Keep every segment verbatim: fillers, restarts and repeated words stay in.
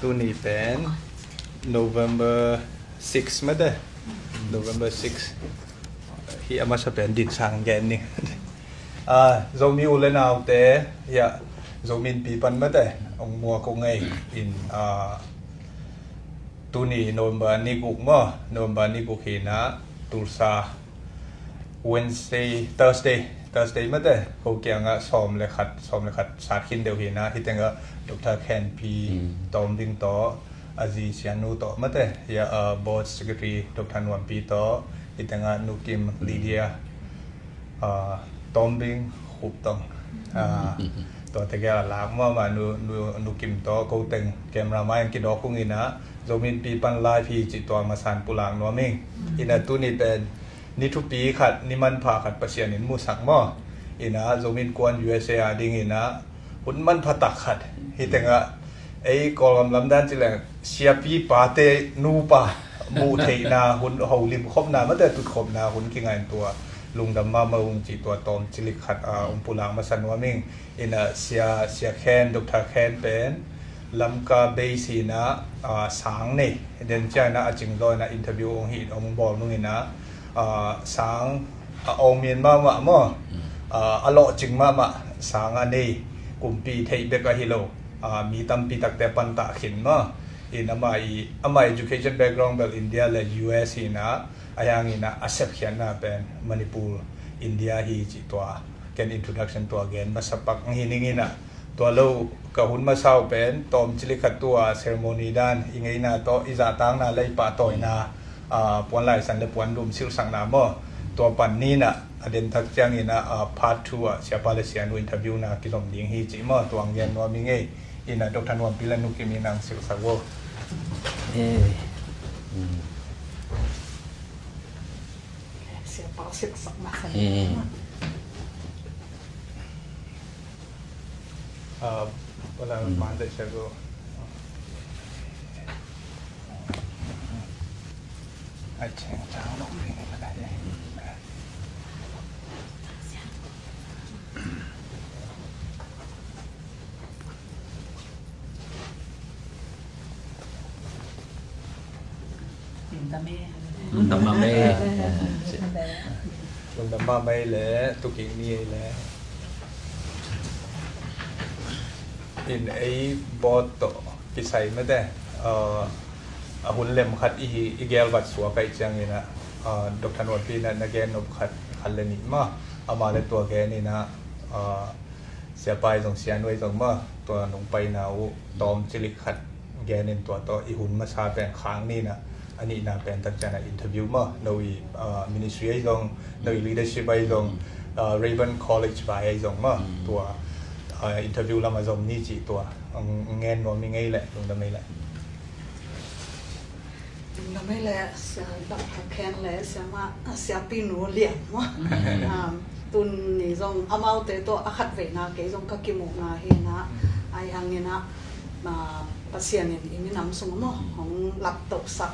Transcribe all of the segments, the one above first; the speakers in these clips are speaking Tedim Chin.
Tuni pen November six mate. November six. Hi a masa pen din sang gen ni. Ah, Zomi u le naute, ya, Zomi Innpi pan mate, ong muak ong ei in, ah, tuni November ni guk maw, November ni guk hi na, Tulsa, Wednesday, Thursday, Thursday mate, ko kiangah sawm le khat, sawm le khat sat khin deuh hi na, hi tengah Doctor Khen Pi, Tawm Bing tawh, a zi Sianu tawh mate, ya, ah, Board Secretary Doctor Nuam Pi tawh, hi tengah Nu Kim, Lydia, ah, Tawm Bing, Khup Tawng, ah, tua tegel a lak mama Nu, Nu, Nu Kim tawh, ko teng camera mai ang kidawk kung ina, Zomi Innpi pan live hi ci tua masan pulak nuam ing. Ina tuni pen ni thupi khat, ni manpha khat Pasian in musak maw. Ina Zomi Innkuan U S A a ding ina hun manpha tak khat. Hi tengah ei Kawlgam lamdan ci leng siapi pate nupa muh theihna hun, holim khopna mate tut khopna hun kingain tua lungdam mama ung ci tua tawm cilik khat, ah, ung pulak masa nuam ing. Ina Sia, Sia Khen, Doctor Khen pen Lamka base hi na, ah, sang nei. Den ciang ina a cing zaw ina interview ong hi ong bawl nung ina, ah, sang a ong min mahmah maw. Ah, a lawhcing mahmah sang a nei. Kumpi theih bek ahi lo. Ah, mi tampi takte pantah khin maw. Ina ama i, ama education background bel India le U S hi na, a hiang ina a sepkhiatna pen Manipur, India hi ci tua. Ken introduction tua gen masa pak hi ning ina. Tua lo ka hun masa uh pen tawm cilik khat tua ceremony dan i ngeina tawh i zahtakna le i pahtawina, ah, puan laisan le puan dum silhsakna maw. Tua pan ni na a den tak ciang ina, ah, part two ah siapa le sianu interview na kizom ding hi ci maw. Tua ang gen nuam ing ei. Ina Doctor Nuam Pi le Nu Kim ina ang silhsak vo. Eh. Siapa silhsak masa. Eh. Ah, wala man de siago. Ai cheng chang lo ni la de. Lungdam mah mei. Lungdam mah mei le, tuking ni ei le. In ei board tawh kisai mate, ah, a hun lem khat i hi, i gelvat suak ai ciang ina, ah, Doctor Nuam Pi na, na gen nop khat, khat le nih mah, ama le tua gen ina, ah, siapa i zong, sianu i zong mah, tua nung paina uh tawm cilik khat gen in tua tawh i hun masa pen khang ni na, a nihna pen tak ciang a interview mah, no i, ah, ministry ai zong, no i leadership ai zong, ah, Rayburn College vai ai zong mah, tua, ah, interview lam a zom ni ci tua, ang ngen nuam i ngei le, lungdam ei le. Lungdam ei le, Sia, Doctor Khen le, Siama, Siapi Nu Lian maw. Um, tuni zong amaute tawh a khat veina kei zong ka kimuhna hi na, ai hang ina, ah, Pasian in i minam sung maw, hong laptohsak,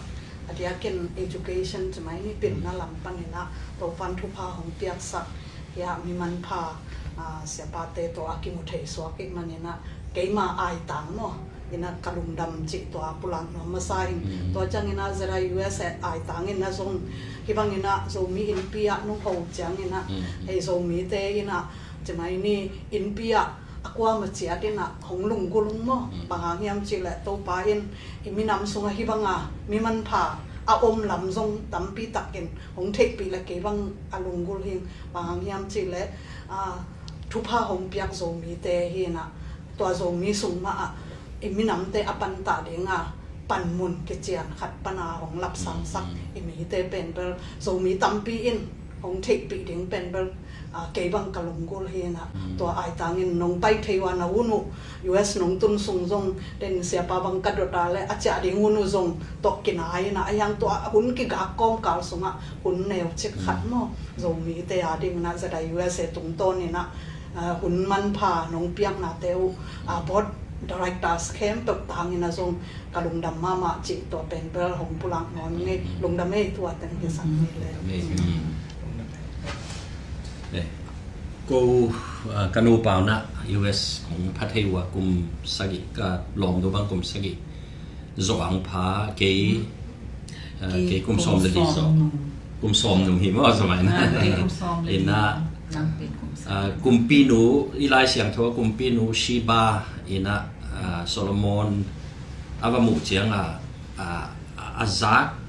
a diakin education ci mai ni, pinna lam pan ina, Topan thupha hong piaksak, ya mi manpha, ah, siapate tawh a kimu thei suak i man ina, keima aitang maw. Ina ka lungdam cih tua pulak nuam masa ing. Tua ciang ina Z I U S A aitang ina zong, hibang ina Zomi innpi ah nung ho ciang ina, hei Zomite ina, ci mai ni, innpi ah a kuama ciat ina hong lunggulh ung maw. Bang hang hiam cih leh Topa in i minam sungah hibang a mi manpha a om lam zong tampi takin hong theihpih leh kei bang a lunggulh hi ing. Bang hang hiam cih leh, ah, thupha hong piak Zomite hi ina, tua Zomi sung mah ah i minamte a pantah dinga panmun kician khat pana hong lapsangsak i mite pen bel Zomi tampi in hong theihpih ding pen bel, ah, kei bang ka lunggulh hi ina, tua aitangin nong pai thei uh a na un uh U S nong tun sung zong den siapa bang ka dot a le a ciah ding un uh zong tawh kinai ina, a hiang tua hun kigak kawmkal sungah hun neu cik khat maw Zomite a ding ina Z I U S A tungtawn ina, ah, hun manpha nong piaknate uh, ah, board directors khempeuh tangin a zong ka lungdam mahmah cih tua pen bel hong pulak nuam ing ei. Lungdam ei, tua teng hi sang ni le. Lungdam ei. Eh, ko, ah, ka nupa uh na U S kong pha thei uh a kum sagih, ka lawm uh bang kum sagih. zawh ang pha kei, ah, kei kum sawm le li zawh. Kum sawm nung hi maw, zawh mai na. Ina, ah, kumpinu, i Lai Siangtho kumpinu Sheba ina, ah, Solomon a va muh cianga, ah, a zak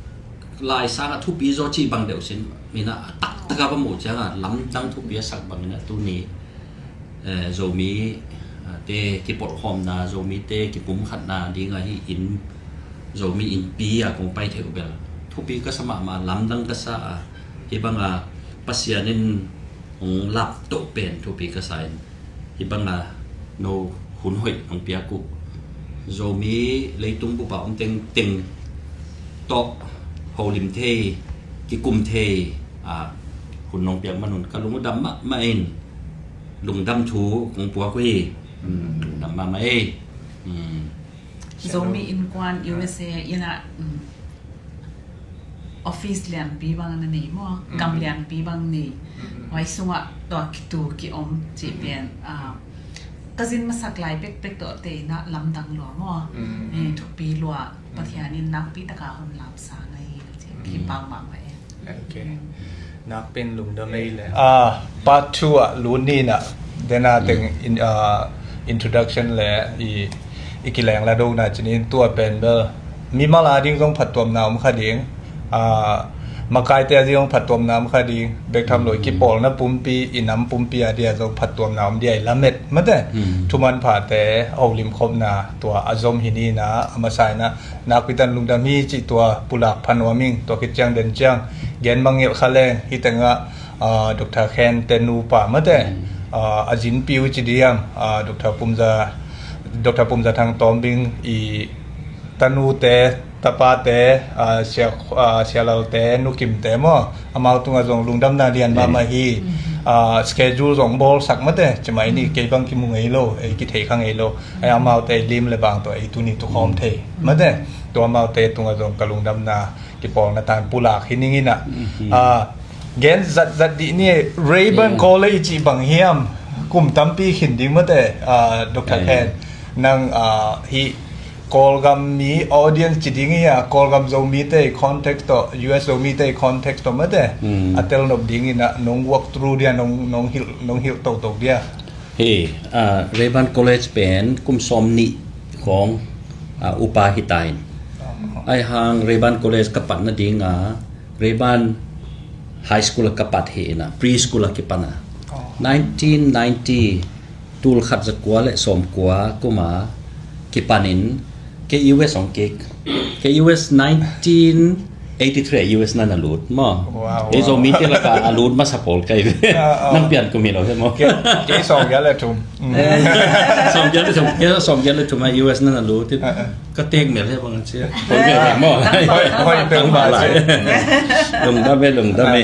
lai sanga thupi zaw cih bang deuh sin ina, a taktak a va muh cianga lamdang thupi a sak bangina tuni, eh, Zomi, ah, te kipolhkhawmna, Zomite kipumkhatna dinga hi in, Zomi innpi a kong pai theih uh bel thupi ka sa mahmah, lamdang ka sa a, hi banga Pasian in hong laptoh pen thupi ka sa in, hi banga no hun hoih hong piak uh Zomi leitung bupa om tengteng tawh holim thei, kikum thei a hun hong piak manun ka lung uh dam mahmah in, lungdam thu kong puak uh hi. Lungdam mahmah ei. Zomi Innkuan U S A ina, office lianpi bang na nei maw, gam lianpi bang nei. Huai sungah tua kitu kiom cih pen, ah, ka zin masak lai pekpek tawh te ina lamdang lua maw. Eh, thupi lua, Pathian in nakpi taka hun lapsa ngai hi cih kipau mahmah e. Ok. Nakpin lungdam ei le. Ah, part two ah lut ni na. Dena teng in, ah, introduction le i, i kileng la do na cinin tua pen bel mimal a ding zong phattuamna om kha ding. Ah, makaite a ding zong phattuamna om kha ding. Bek tham lo i kipawlna pumpi, i nam pumpi a dia zong phattuamna om dia i lamet. Mate, thuman phate, holim khopna, tua a zom hi ni na, a masa ina, nakpitan lungdam hi cih tua pulak pha nuam ing, tua khit ciang den ciang gen mangngilh kha leng, hi tengah, ah, Doctor Khen te nupa mate, ah, a zinpi uh ci diam, ah, Doctor Pumza, Doctor Pumza Thang Tawmbing i tanute, tapate, ah, sia, ah, sialalte, nukimte maw, amau tungah zong lungdamna lian mahmah hi. Ah, schedule zong bawlsak mate, cimai ni kei bang kimu ngei lo, ei kithei kha ngei lo. Ei amaute lim le bang tawh ei tuni tukhawm thei mate, tua amaute tungah zong ka lungdamna kipawlna tan pulak hi ning ina. Ah, gen zatzat dih ni, Rayburn College cih bang hiam, kum tampi khin ding mate, ah, Doctor Khen, nang, ah, hi Kawlgam mi audience ci ding hi a, Kawlgam Zomite context tawh, U S Zomite context tawh mate, a tel nop ding ina, nong walk through dia, nong, nong hilh, nong hilh toto dia. Hi, ah, Rayburn College pen kum sawm nih khawng, ah, upa hi ta in. Ai hang Rayburn College ka pat nadinga, Rayburn High School a ka pat hi ina, preschool a kipan a. Nineteen ninety, tul khat za kua le sawm kua kuma kipan in, kei U S hong kik. Kei U S nineteen eighty-three U S na na lut maw. Wow, ei Zomite laka a lut masa pawl kai ve. Nang pian kum hi lo he maw. Kei, kei sawm giat le thum. Sawm giat le thum, kei sawm giat le thum a U S na na lut. Ka tek mel he bang a cia. Hoi ve maw. Hoi, hoi, hoi, hoi. Lungdam e, lungdam e.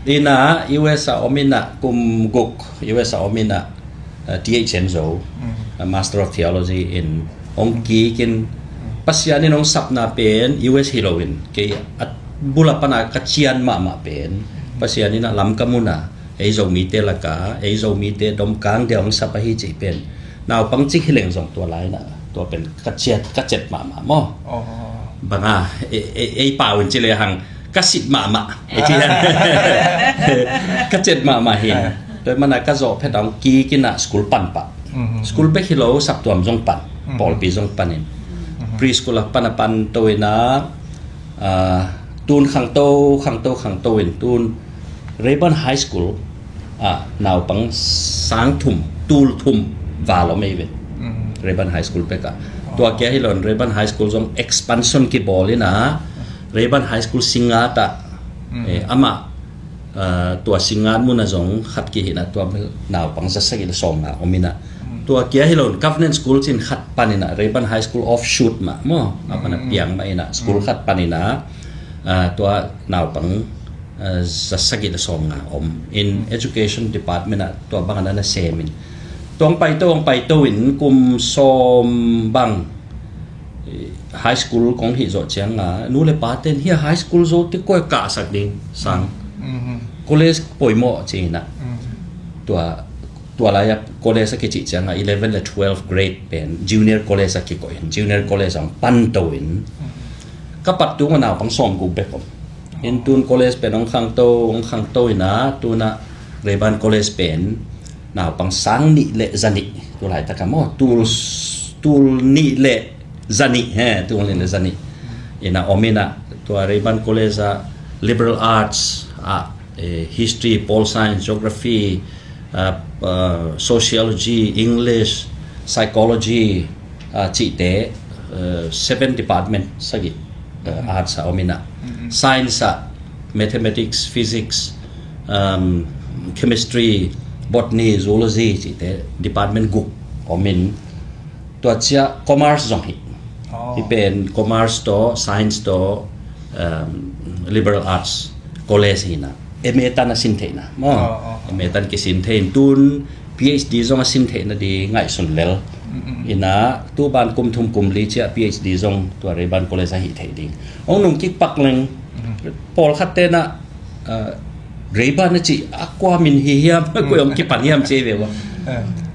Ina U S a om ina kum guk U S a om ina, uh, T H N zo, uh, Master of Theology in hong kik in, Pasian in hong sapna pen U S hi lo in, kei a bula pana ka cian mahmah pen Pasian in a lam ka muna, ei Zomite laka, ei Zomite domkang dia hong sap ahi cih pen naupang cik hi leng zong tua lai na, tua pen ka ciat, ka cet mahmah maw. Banga, ei, ei, ei pau in ci le hang, ka sit mahmah. Ei ci ka cet mahmah hi. Tua mana ka zawh phet a hong kik ina school pan pah. School bek hi lo, saptuam zong pan, pawlpi zong pan in. Preschool a pan a pan to ina, ah, tun khangto, khangto, khangto in tun Rayburn High School ah naupang sang thum, tul thum val om ei ve. Rayburn High School bek ah. Tua kia hi lo in Rayburn High School zong expansion kibawl ina Rayburn High School Singngat ah, eh, amah, ah, tua Singngat mun a zong khat kihi ina tua naupang za sagih le sawm nga om ina. Tua kia hi lo in Covenant School cin khat pan ina Rayburn High School offshoot mah maw. A pan a piang mah ina school khat pan ina, ah, tua naupang, ah, za sagih le sawm nga om in Education Department ah tua bang a na sem in. Tua hong paito, hong paito in kum sawm bang, eh, high school kong hih zawh cianga nu le pa ten hi a high school zo te koi kahsak ding sang. College poimawh ci ina. Tua Tua lai-a college a kicih ciangah eleven le twelve grade pen junior college a kikoih in, junior college a hong panto in, ka pat tungah naupang sawmguk bek om. In tun college pen hong khangto, hong khangto inah, tunah Rayburn College pen naupang sang nih le zanih, tu laitakah maw, tul, tul nih le zanih, he, tul nih le zanih. Inah om inah, tua Rayburn College ah liberal arts ah, eh, history, pol science, geography, ah, ah, sociology, English, psychology, ah, cihte, eh, seven department, sagih, eh, arts ah om inah. Science ah mathematics, physics, um, chemistry, botany, zoology cihte department guk om in, tua ciah commerce zong hi. Hi pen commerce tawh, science tawh, um, liberal arts college hi inah M A tan a sin theihna maw. M A tan kisin thei in tun P H D zong a sin theihna ding ngaihsun lel. Inah tu ban kum thum kum li ciah P H D zong tua Rayburn College a hih theih ding. Hong nung kik pak leng pawlkhat tenah, ah, Rayburn a cih a kua min hi hiam, kua hong kipan hiam ci ve ua.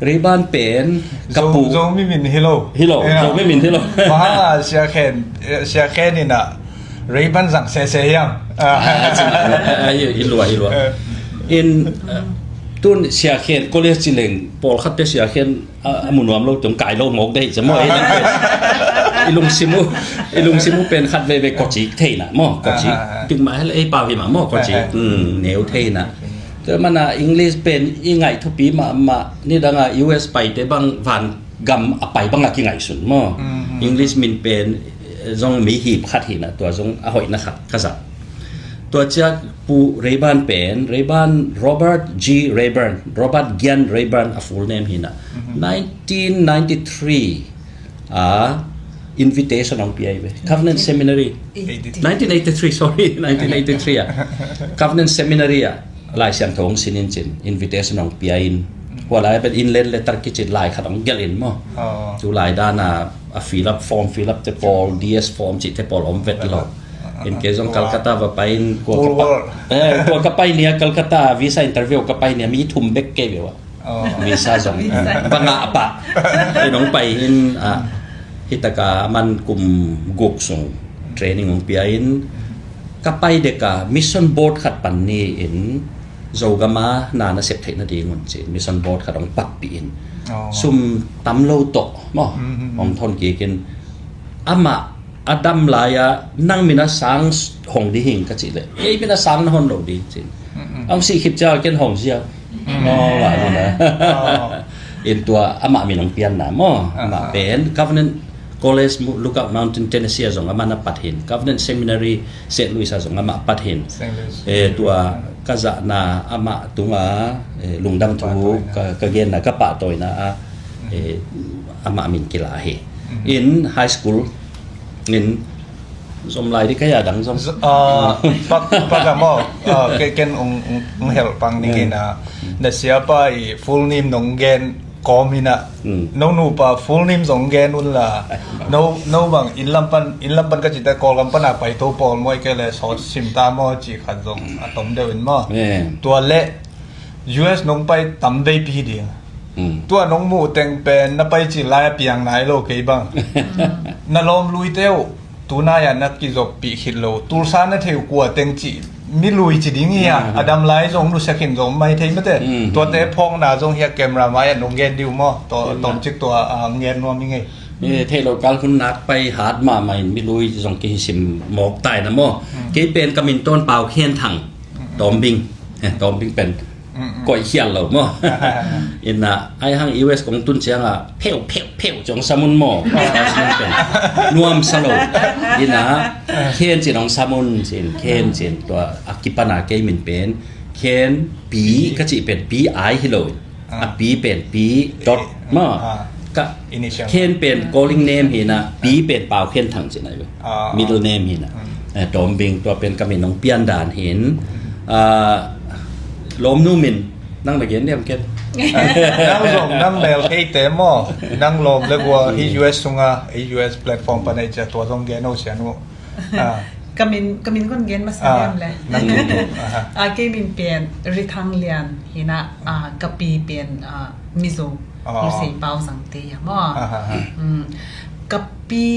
Rayburn pen ka pu Zomi min hi lo. Hi lo, Zomi min hi lo. Bang hang a Sia Khen, Sia Khen inah Rayburn zang sese hiam? Ah, hi lua, hi lua. In, ah, tun Sia Khen college ci leng pawlkhatte Sia Khen a, a mu nuam lo tong kai lo mawk dei ci maw. I lungsim uh, i lungsim uh pen khat veve kawcik theihna maw, kawcik. Dik mah hel ei pau hi mah maw, kawcik. Neu theihna. Tua mana English pen i ngaih thupi mahmah, nidanga U S paite bang van gam a pai banga kingaihsun maw. English min pen, eh, zong mi hip khat hina, tua zong a hoihna khat ka zat. Tua ciak Pu Rayburn pen, Rayburn, Robert G Rayburn, Robert Gian Rayburn a full name hina. Nineteen ninety-three a invitation hong pia hi ve. Covenant Seminary. Nineteen eighty-three, sorry, nineteen eighty-three a Covenant Seminary a Lai Siangtho hong sin in cin, invitation hong pia in. Hua lai a bet in len letter kicin lai khat hong gelh in maw. Tu lai dan a, a fill up form, fill up te pawl, D S form cih te pawl om vet lo. In kei zong Calcutta va pai in, kua ka pai, eh, kua ka pai nia, Calcutta visa interview ka pai nia, mi thum bek kei ve ua. Visa zong va ngah pah. In hong pai in, ah, hitaka aman kum guk sung training hong pia in, ka pai dek a mission board khat pan ni in, Zogam a na na sep theih nading un cin mission board khat hong patpih in, sum tam lo tawh maw, hong thon kik in, amah a dam lai-a nang min a sang hong ding hing ka cih leh, kei min a sang na hon lo ding cin. Hong sih khit ciang ken hong ziau. Maw, mah ni na. In tua amah min hong pianna maw, amah pen Covenant College, Lookout Mountain, Tennessee a zong amah na pat hin, Covenant Seminary, Saint Louis a zong amah pat hin. Eh, tua ka zahna amah tunga, eh, lungdam thu ka, ka genna, ka pahtawina a, eh, amah min kila hi. In high school in zom lai di ka ya dang zom. Pak, pak a maw, ken ung, ung, ung helh pang ning in a, na siapa i full name nong gen kawm in a, no nupa full name zong gen un la, no, no bang inn lam pan, inn lam pan ka cihte Kawlgam pan a paito pawl maw, i kei le sawt sim ta maw ci khat zong a tom deuh in maw. Tua le U S nong pai tam veipi ding. Tua nong muh teng pen na pai cil lai a piang nai lo kei bang. Na lawm lui teuh tunai a na kizoppih khit lo, Tulsa na thei uh kua teng cih mi lui ci ding hi a, a dam lai zong lusek hin zong mai thei mate. Tuate phawkna zong hi a camera mai a nong gen diu maw, tawmcik tua a ngen nuam hi ngei. Thei lo kal hun nak pai hat mahmah in mi lui zong kihisim mawk tai na maw. Kei pen ka min tawn Pau Khian Thang, Tawmbing, Tawmbing pen koih khial lo maw. Inna ai hang U S kong tun cianga pheu pheu pheu ciang samun maw. Nuam sa lo. Inna khen cin hong samun cin, khen cin tua a kipana kei min pen khen pi ka cih pen pi ai hi lo. A pi pen pi dot maw. Ka khen pen calling name hina, pi pen Pau Khian Thang cin ai ve. Middle name hina. Tawmbing tua pen ka min hong pian dan hin. Lawmnu min nang na gen niam ken. Nang zong nang mel kei te maw, nang lawm le gua hi U S sunga hi U S platform pan ei cia tua zong gen o sian uh. Ka min, ka min kon gen masa Ah, em le. Nang tu tu. Aha. Ah, kei min pen Rithang Lian hi na, ah, ka pi pen, ah, Mizo. Oh. Lusei Pau Zangte hi a maw. Aha, aha. Mm. Ka pi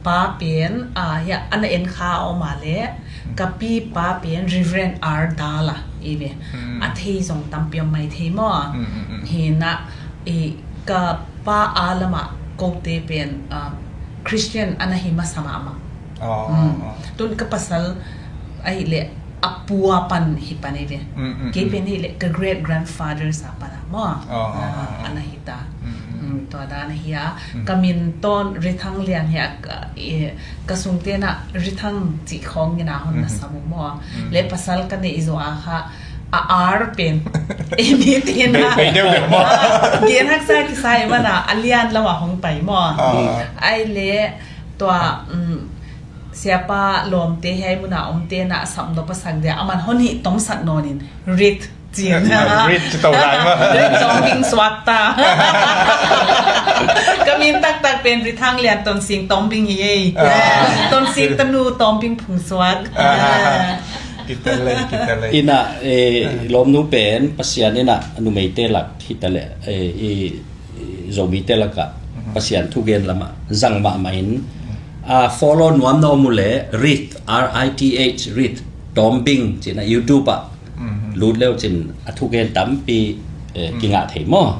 pa pen, ah, hi a, ana en kha a om a le. Mm. Ka pi pa pen Reverend R Dala i ve. Mm. A thei zong tampi om mai thei maw. Mm, mm, mm. Hi na, i ka pa a lama kote pen, ah, Christian ana hi masa mahmah. Oh, mm. Oh. Tun ka pasal ahih leh a pu a pan hi pan ei ve. Mm, mm, kei mm. Pen ahih leh ka great grandfather sa pan a maw. Oh, oh, ah, oh, oh. Ana hi ta. Mm, mm. Mm, tua dan ahi a. Mm. Ka min tawh Rithang Lian hi a, ka, eh, ka sungte na Rithang cih khawng in a hon na sam uh maw. Mm. Le pasal ka neih zawh a kha a R pen. Ei mi te na. Bei, bei deuh deuh maw. Ah, gen haksa kisai man a, a lian lam a hong pai maw. Ah. Ai le tua, mm, siapa lawmte hi a i mun a omte na a sapnop a sak dia, aman hon hih tomsak nawnin Rit cin. Rit ci to lai maw. Rit Tawmbing suak ta. Ka min taktak pen Rithang Lian Tonsing Tawmbing hi ei. Ah. Tonsing tanu Tawmbing phung suak. Ah. Kitel lei, kitel lei. Ina, eh, lawmnu pen Pasian ina numeite lak hi ta leh, eh, i Zomite lakah Pasian thugen lamah zang mahmah in, a follow nuam na om uh leh Rith, R I T H, Rith Tawmbing cin a YouTube ah lut leu cin a thugen tampi, eh, kingah thei maw.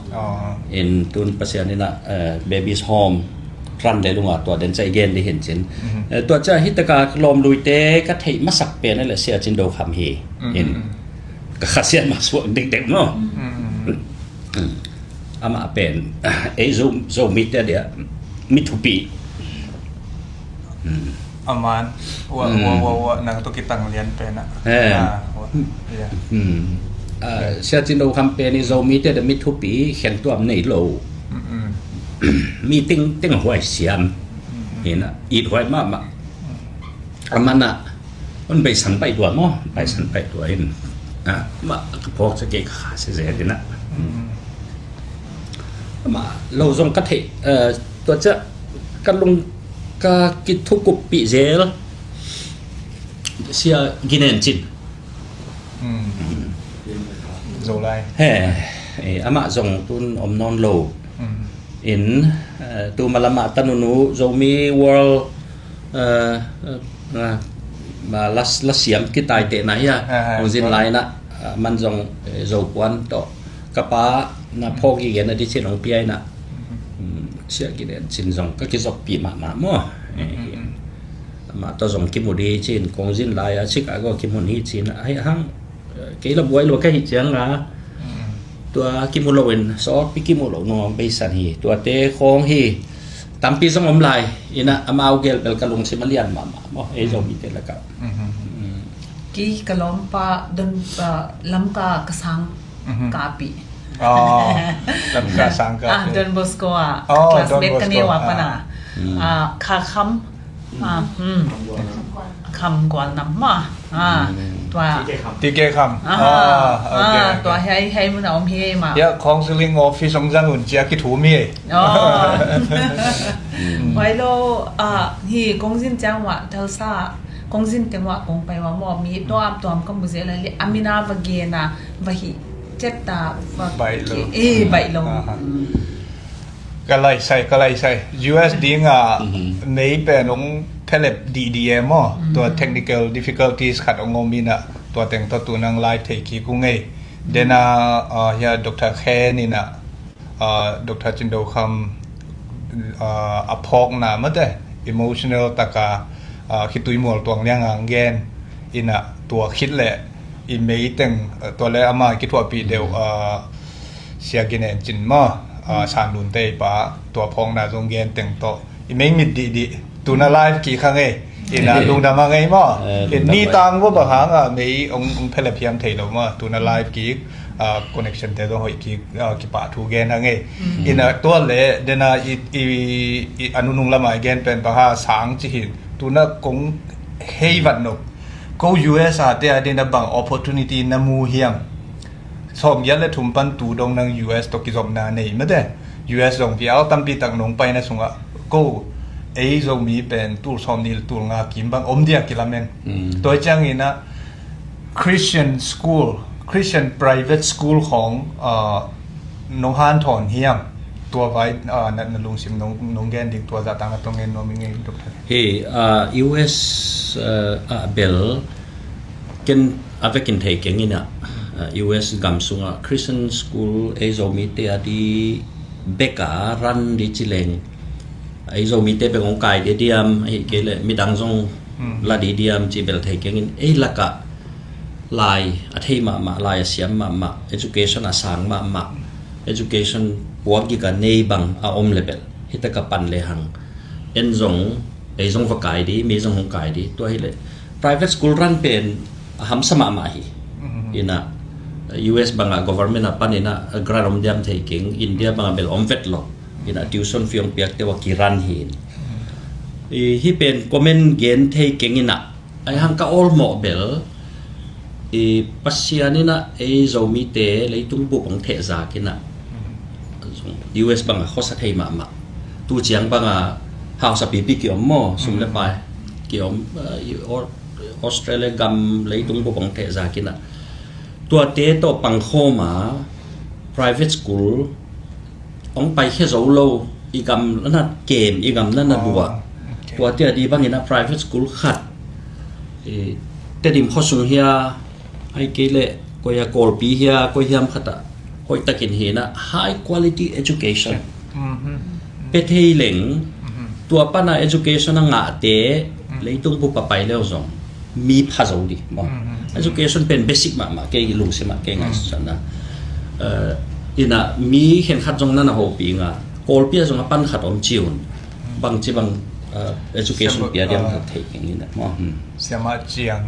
In tun Pasian in a, eh, Babies Home ran le lunga tua den ca i gen di hin cin. Eh, tua ca hi taka lawmluite ka theih masak pen a le Sia Cin Do Kham hi. In ka khasiat mah suak dikdek maw. Amah pen ei Zo, Zomite dia mi thupi. Aman wa wa wa wa nang tu kitang lian pen a. Eh. Ah, wa. Yeah. Ah, Sia Cin Do Kham pen i Zomite dia mi thupi, khen tuam nei lo. Mi ting ting huai siam. Ina it huai mahmah. Amana un beisan pai tua maw, beisan pai tua in. Ah, ma ka phawk ca kei ka kha se zel ina. Ma lo zong ka theih, eh, tua ca ka lung ka kithukup pih zel. Sia Ginen Cin. Zolai. He, eh, amah zong tun om nawn lo. In, eh, tu malamah tanunu Zomi World, eh, eh, ma la, la siam kitaitehna hi a. Hong zin lai na, eh, man zong, eh, Zopuan tawh ka pa na phawk i gen a di cin hong pia ina. Sia Ginen Cin zong ka kizoppi mahmah maw. Eh, amah tawh zong kimu di cin kong zin lai a Chicago kimu ni cin a hei hang. Kei la buai lua ka hih ciang a tua kimu lo in sawtpi kimu lo nung hong beisan hi. Tuate khawng hi tampi zong om lai ina amau gel bel ka lungsim a lian mahmah maw ei Zomite lakah. Kei ka lawmpa don, ah, Lamka ka sang kapi. Oh, Lamka sang kapi. Ah, Don Bosco ah. Oh, classmate ka neu a pan a. Ah, Kha Kham. Ah, hmm. Kham Gual Nam ma. Ah, tua. T K Kham. Ah, tua hei, hei mun a om hi ma. Ya, counseling office ong zang un cia kithu mi. Oh. Bai lo, ah, hi kong zin ciang wa, Tulsa, kong zin teng wa kong pai wa maw, mi tuam tuam ka mu zel a le, a min a va gen a, va hi, cet ta, va baih lo. Eh, baih lo. Ka lai sai, ka lai sai. U S ding a mei pen ong phelep dih dih e maw. Tua technical difficulties khat ong om ina, tua teng tawh tu nang live thei kik ung ei. Dena, ah, hia Doctor Khen ina, ah, Doctor Cin Do Kham, ah, a phawkna mate, emotional taka, ah, khitui mual tuang liang ang gen ina tua khit le i mei teng, ah, tua le ama kithuahpih deuh, ah, Sia Ginen Cin maw, ah, San Lun Tei pa, tua phawkna zong gen teng tawh i mei mit dih dih. Tuna live kik kha ngei. Ina lungdam a ngei maw. Eh, lungdam ni tang bo bang hang a mei ong, ong phelep hiam thei lo maw. Tuna live kik, ah, connection te zong hoih kik, ah, kipah thu gen a ngei. Ina tua le dena i, i, i a nunung lama i gen pen bang ha sang ci hin. Tuna kong hei vat nop. Ko U S a te a dena bang opportunity na mu hiam. Sawm giat le thum pan tu dong nang U S tawh kizopna nei mate. U S zong vial tampi tak nong paina sungah ko ei Zomi pen tul sawmnih le tul nga kim bang om dia kilamen. Mm. Tua ciangin ah Christian school, Christian private school khong, ah, nong hanthawn hiam? Tua vai, ah, na, na lungsim nong, nong gen ding tua zahtakna tawh ngen nuam ing ei, Doctor. Hi, ah, U S, ah, ah bel ken a vekin thei keng in ah, ah, U S gam sungah Christian school ei Zomite a di bek a run di ci leng, ei Zomite bek hong kai di diam, ahih kei leh midang zong, mm, la di diam ci bel thei keng in, ei lakah lai a thei mahmah, lai a siam mahmah, education a sang mahmah, education puak gik a nei bang a om le bel, hi tak a pan le hang, en zong, ei zong va kai di, mi zong hong kai di, tua hi leh private school run pen a hamsa mahmah hi. Mhm. In ah, U S bang ah government a pan in ah grant om diam thei keng, India bang ah bel om vet lo. In ah tuition fee hong piak te uh a kirun hi in. Mhm. I, hih pen comment gen thei keng in ah, ahih hang ka awlmawh bel, i, Pasian in ah ei Zomite leitung bup hong thehzak in ah, mhm, U S bang ah khuasa thei mahmah. Tu ciang bang ah hausa pipi ki om maw, sum le, mhm, pai ki om, ah, i, Au-, Australia gam leitung bup hong thehzak in ah, tuate tawh pangkhawm a private school hong paikhia zo lo, i gam na kem, i gam na na, oh, luah. Okay. Tuate a di bang in ah private school khat, i, Tedim khuasung hia, ahih kei leh koi a, Kawlpi hia, koi hiam khat ah hoih takin hi in ah high quality education, mhm, pia thei leng, mhm, tua pan a education a ngahte, mhm, leitung bup a pai leu zong mi pha zo di maw. Mhm. Education pen basic mahmah, kei lungsim ah, kei, mhm, ngaihsutna, eh, in ah mi khenkhat zong na na hopih ing a, Kawlpi ah zong a pan khat om ci un, mhm, bangci bang, eh, education, siam, pia diam, ah, khat thei keng in ah maw. Hmm. Siam ah ciang.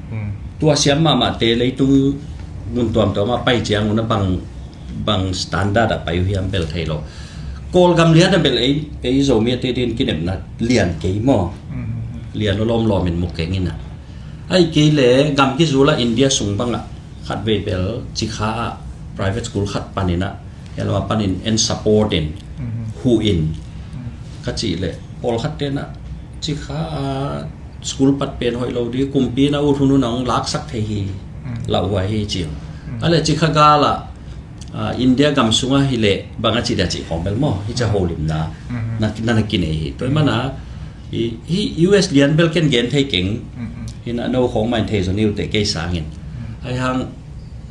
Hmm. Tua siam mahmahte leitung mun tuamtuam ah pai ciang un a bang, bang standard ah pai uh hiam bel thei lo. Kawlgam lian a bel ei, ei Zomi a te din kinepna lian kei maw. Hmm. Lian lo lawmlawm in mu keng in ah. Ahih kei leh gam kizul ah India sung bang ah khatvei bel Cikha ah private school khat pan in ah, hia lam a pan in en support in, mhm, huh in, mhm, ka cih leh pawlkhat ten ah Cikha, ah, school pat pen hoih lo di, kumpi in a ut hunhun a hong laksak thei hi, mhm, lauhuai hi ci. Mhm. A leh Cikha gal ah, ah, India gam sung ah hi leh bang a ci dia cih khawng bel maw, hi ci a, mhm, holimna, mhm, na, na, na kinei hi. Tua ahih man a, i, hih U S lian bel ken gen thei keng, mhm, hi in ah no khawng mah in thei zaw ni uh teh kei sang in. Mhm. Ahih hang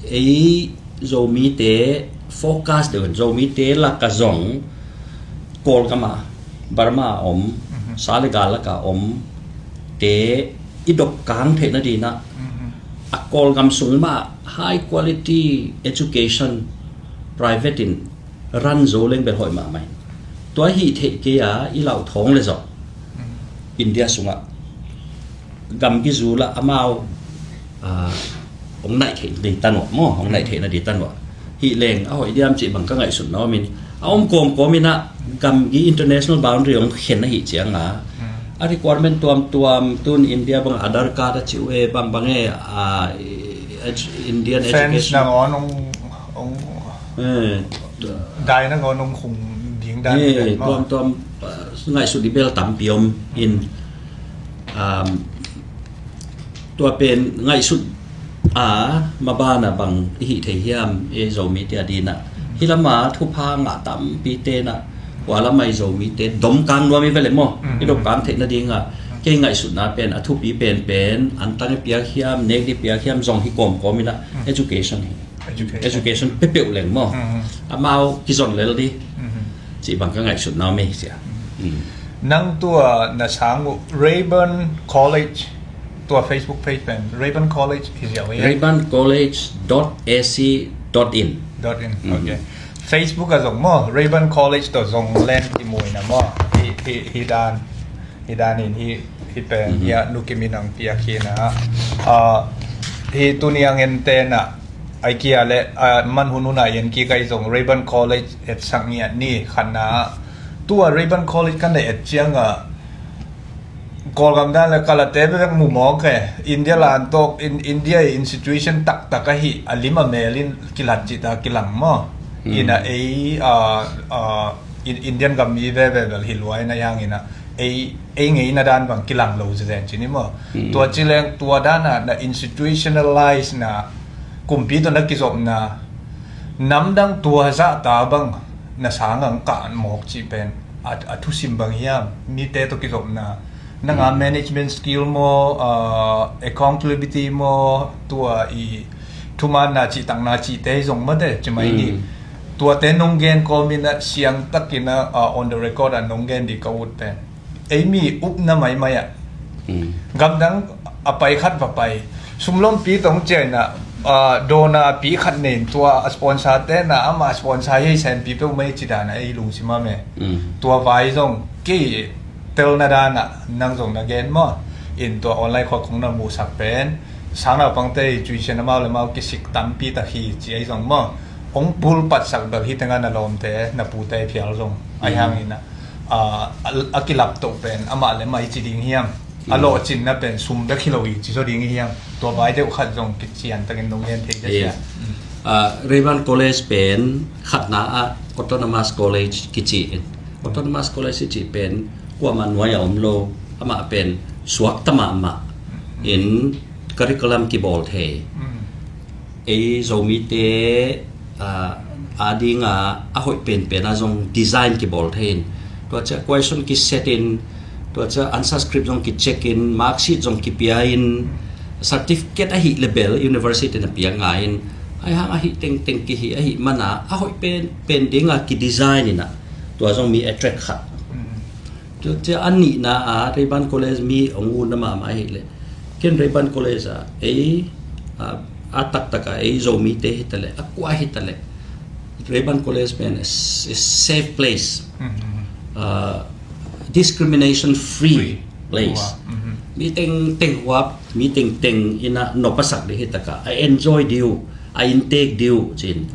ei Zomite focus deuh in, Zomite lak ah zong Kawlgam ah, Burma ah om, mhm, sa le gal lak ah om te i dop kang theih nading in ah, mhm, a Kawlgam sung mah high quality education private in run zo leng bel hoih mahmah in. Tua hih theih kei a i lauthawng le zong, mhm, India sung ah gam kizul ah amau, ah, hong naih theih nading tan uh ah maw, hong naih theih nading tan uh ah. Hi leng a hoih diam cih bang ka ngaihsutna om in, a om kawmkawm in ah gamgi international boundary hong khen ahih ciang a, a requirement tuamtuam, tun India bang Aadhaar card a ci uh e, bangbang e, ah, Indian education. Fence nangawn hong, hong, eh, dai nangawn hong khung ding dan, eh, hi ven maw. Tuamtuam, ah, ngaihsut ding bel tampi om in, um, tua pen ngaihsut a, maban ah bang i hih thei hiam, ei Zomite a din ah. Hih lam a thupha ngah tampi ten ah, hua lam ah i Zomite domkang nuam i ve leh maw. Mhm. I domkang theih nading ah, kei ngaihsutna pen a thupi penpen, antang i piak hiam, nek ding piak hiam, zong hi kawmkawm in ah, mhm, education hi. Education. Education peuhpeuh leng maw. Mhm. Amau kizon lel ding. Mhm. Cih bang ka ngaihsutna om ei sia. Mhm. Mm. Nang tua na sang uh Rayburn College, tua Facebook page pen Rayburn College hi ziau hi. Rayburn College dot A C dot in. Dot in. Mhm. Okay. Facebook ah zong maw, Rayburn College tawh zong link kimu in ah maw. Hi, hi, hi dan. Hi dan in hi, hi pen, mhm, hi a Nu Kim in hong piak hi in ah. Ah, hi tuni a en te in ah, ai kia le, ah, man hun hun a en kik a, i zong Rayburn College etsak ngiat ni, khatna. Tua Rayburn College kan na et ciang a, Kawlgam dan le kalate bek mu mawk e. India lan tawk, in, India i institution taktak ahi a lim a mel in kilat cih ta kilang maw. Hmm. In ah ei, ah, ah, in, Indian gam mi veve bel hi lua in ah, ahih hang in ah ei, ei ngeina dan bang kilang lo zenzen ci ni maw. Tua ci leng tua dan a na institutionalize na, kumpi tawh na kizopna, namdang tua zahta bang na sang ang kah mawk cih pen a, a thusim bang hiam? Mite tawh kizopna, nang a management skill maw, accountability maw, tua i thumaanna cihtakna cihte hi zong mate ci mai ni. Tuate nong gen kawmin a siangtakin a, on the record a nong gen di ka ut pen, ei mi upna maimai ah gamdang a pai khat va pai, sumlompi tong ciaina, dawna pi khat nen tua a sponsor te na ama sponsor hi, senpi peuh mai ci dana ei lungsim a me. Tua vai zong kei telna dana nang zong na gen maw, in tua online khua kong na muhsak pen sangnaupangte i tuition amau le amau kisik tampi tak hi ci ei zong maw, hong pulpatsak bel hi tenga na lawmte na pute phial zong ai hangin a, a, a kilaptoh pen amah le amah i ci ding hiam? A lawhcinna pen sum bek hi lo i ci zaw ding hiam? Tua vai deuh khat zong kician takin nong gen thei deuh hiam? Rayburn College pen khatna ah Autonomous College kici in, Autonomous College i cih pen kuamah nuai a om lo, amah pen suakta mahmah in curriculum kibawl thei. Ei Zomite adinga a hoih penpen a zong design kibawl thei in, tua ciah question kiset in, tua ciah answer script zong kicheck in, mark sheet zong kipia in, certificate ahi le bel university na piak ngai in, ai hang ahi tengteng kihi ahi mana a hoih penpen dinga kidesign in a, tua zong mi attract khat. Tua ciah a nihna a Rayburn College mi hong utna mahmah ahi le, ken Rayburn College a ei a taktak a ei Zomite hi ta le, a kua hi ta le, Rayburn College pen a safe place, discrimination free place. Mi tengteng huap, mi tengteng in a nop a sak ding hi taka, a enjoy ding uh, a inntek ding uh cin.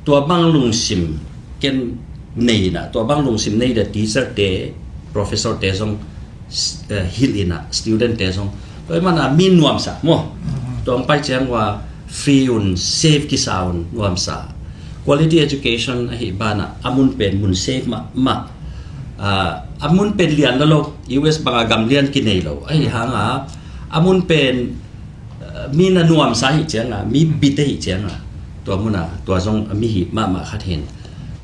Tua bang lungsim ken nei in a, tua bang lungsim nei da teacher te, professor te zong hilh in a, student te zong. Tua i mana mi nuamsa maw. Tua hong pai ciang ua free un, safe kisa un, nuamsa. Quality education ahi bana a mun pen mun safe mahmah. A mun pen lian la lo, U S banga gam lian kinei lo ahi hanga a mun pen mi na nuamsa hi cianga, mi bit ahi cianga, tua muna tua zong a mi hi mahmah khat hin.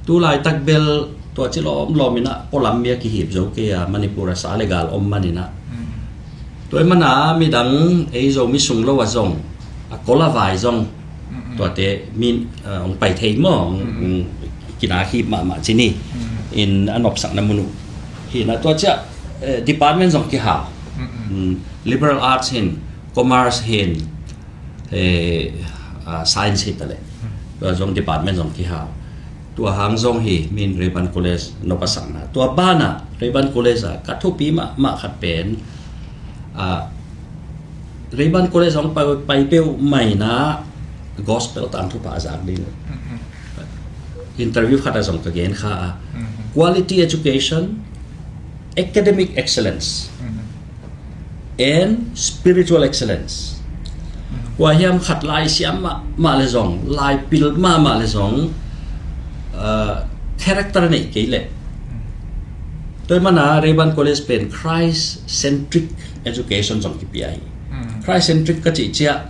Tu laitak bel tua ci lawmlawm in a polam mi a kihip zo kei a, Manipur a sa le gal om man in a. Tua i mana midang ei Zomi sung lo a zong, a kol a vai zong, tuate min hong pai thei maw, hong kina hi mahmah ci ni. In a nopsakna mun uh hi na, tua ciah department zong kihau. Liberal arts hin, commerce hin, science hi ta le, tua zong department zong kihau. Tua hang zong hi min Rayburn College nop a sakna. Tua bana Rayburn College a ka thupi mahmah khat pen, Rayburn College zong pai, pai peuh mai na gospel tangthu pha a zak ding. Interview khat a zong ka gen kha a, quality education, academic excellence, and spiritual excellence. Kua hiam khat lai siam mahmah le zong, lai pil mahmah le zong, character nei kei leh. Tua i mana Rayburn College pen Christ centric education zong kipia hi. Christ centric ka cih ciah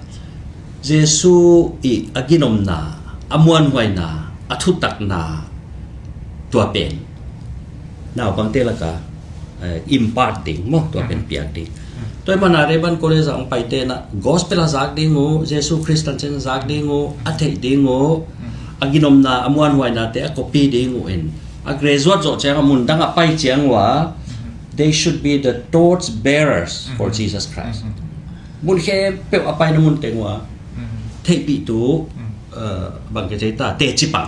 Jesu i a ginomna, a muanhuaina, a thutakna, tua pen naupangte laka impart ding maw, tua pen piak ding. Tua i mana Rayburn College a hong paite na gospel a zak ding uh, Jesu Khrist tancin a zak ding uh, a theih ding uh, a ginomna, a muanhuainate a copy ding uh in, a graduate zawh ciang a mun dang a pai ciang uh a, they should be the torch bearers for Jesus Christ. Mun khempeuh a paina mun teng uh a theihpihtu, bang ka cei ta, teci pang,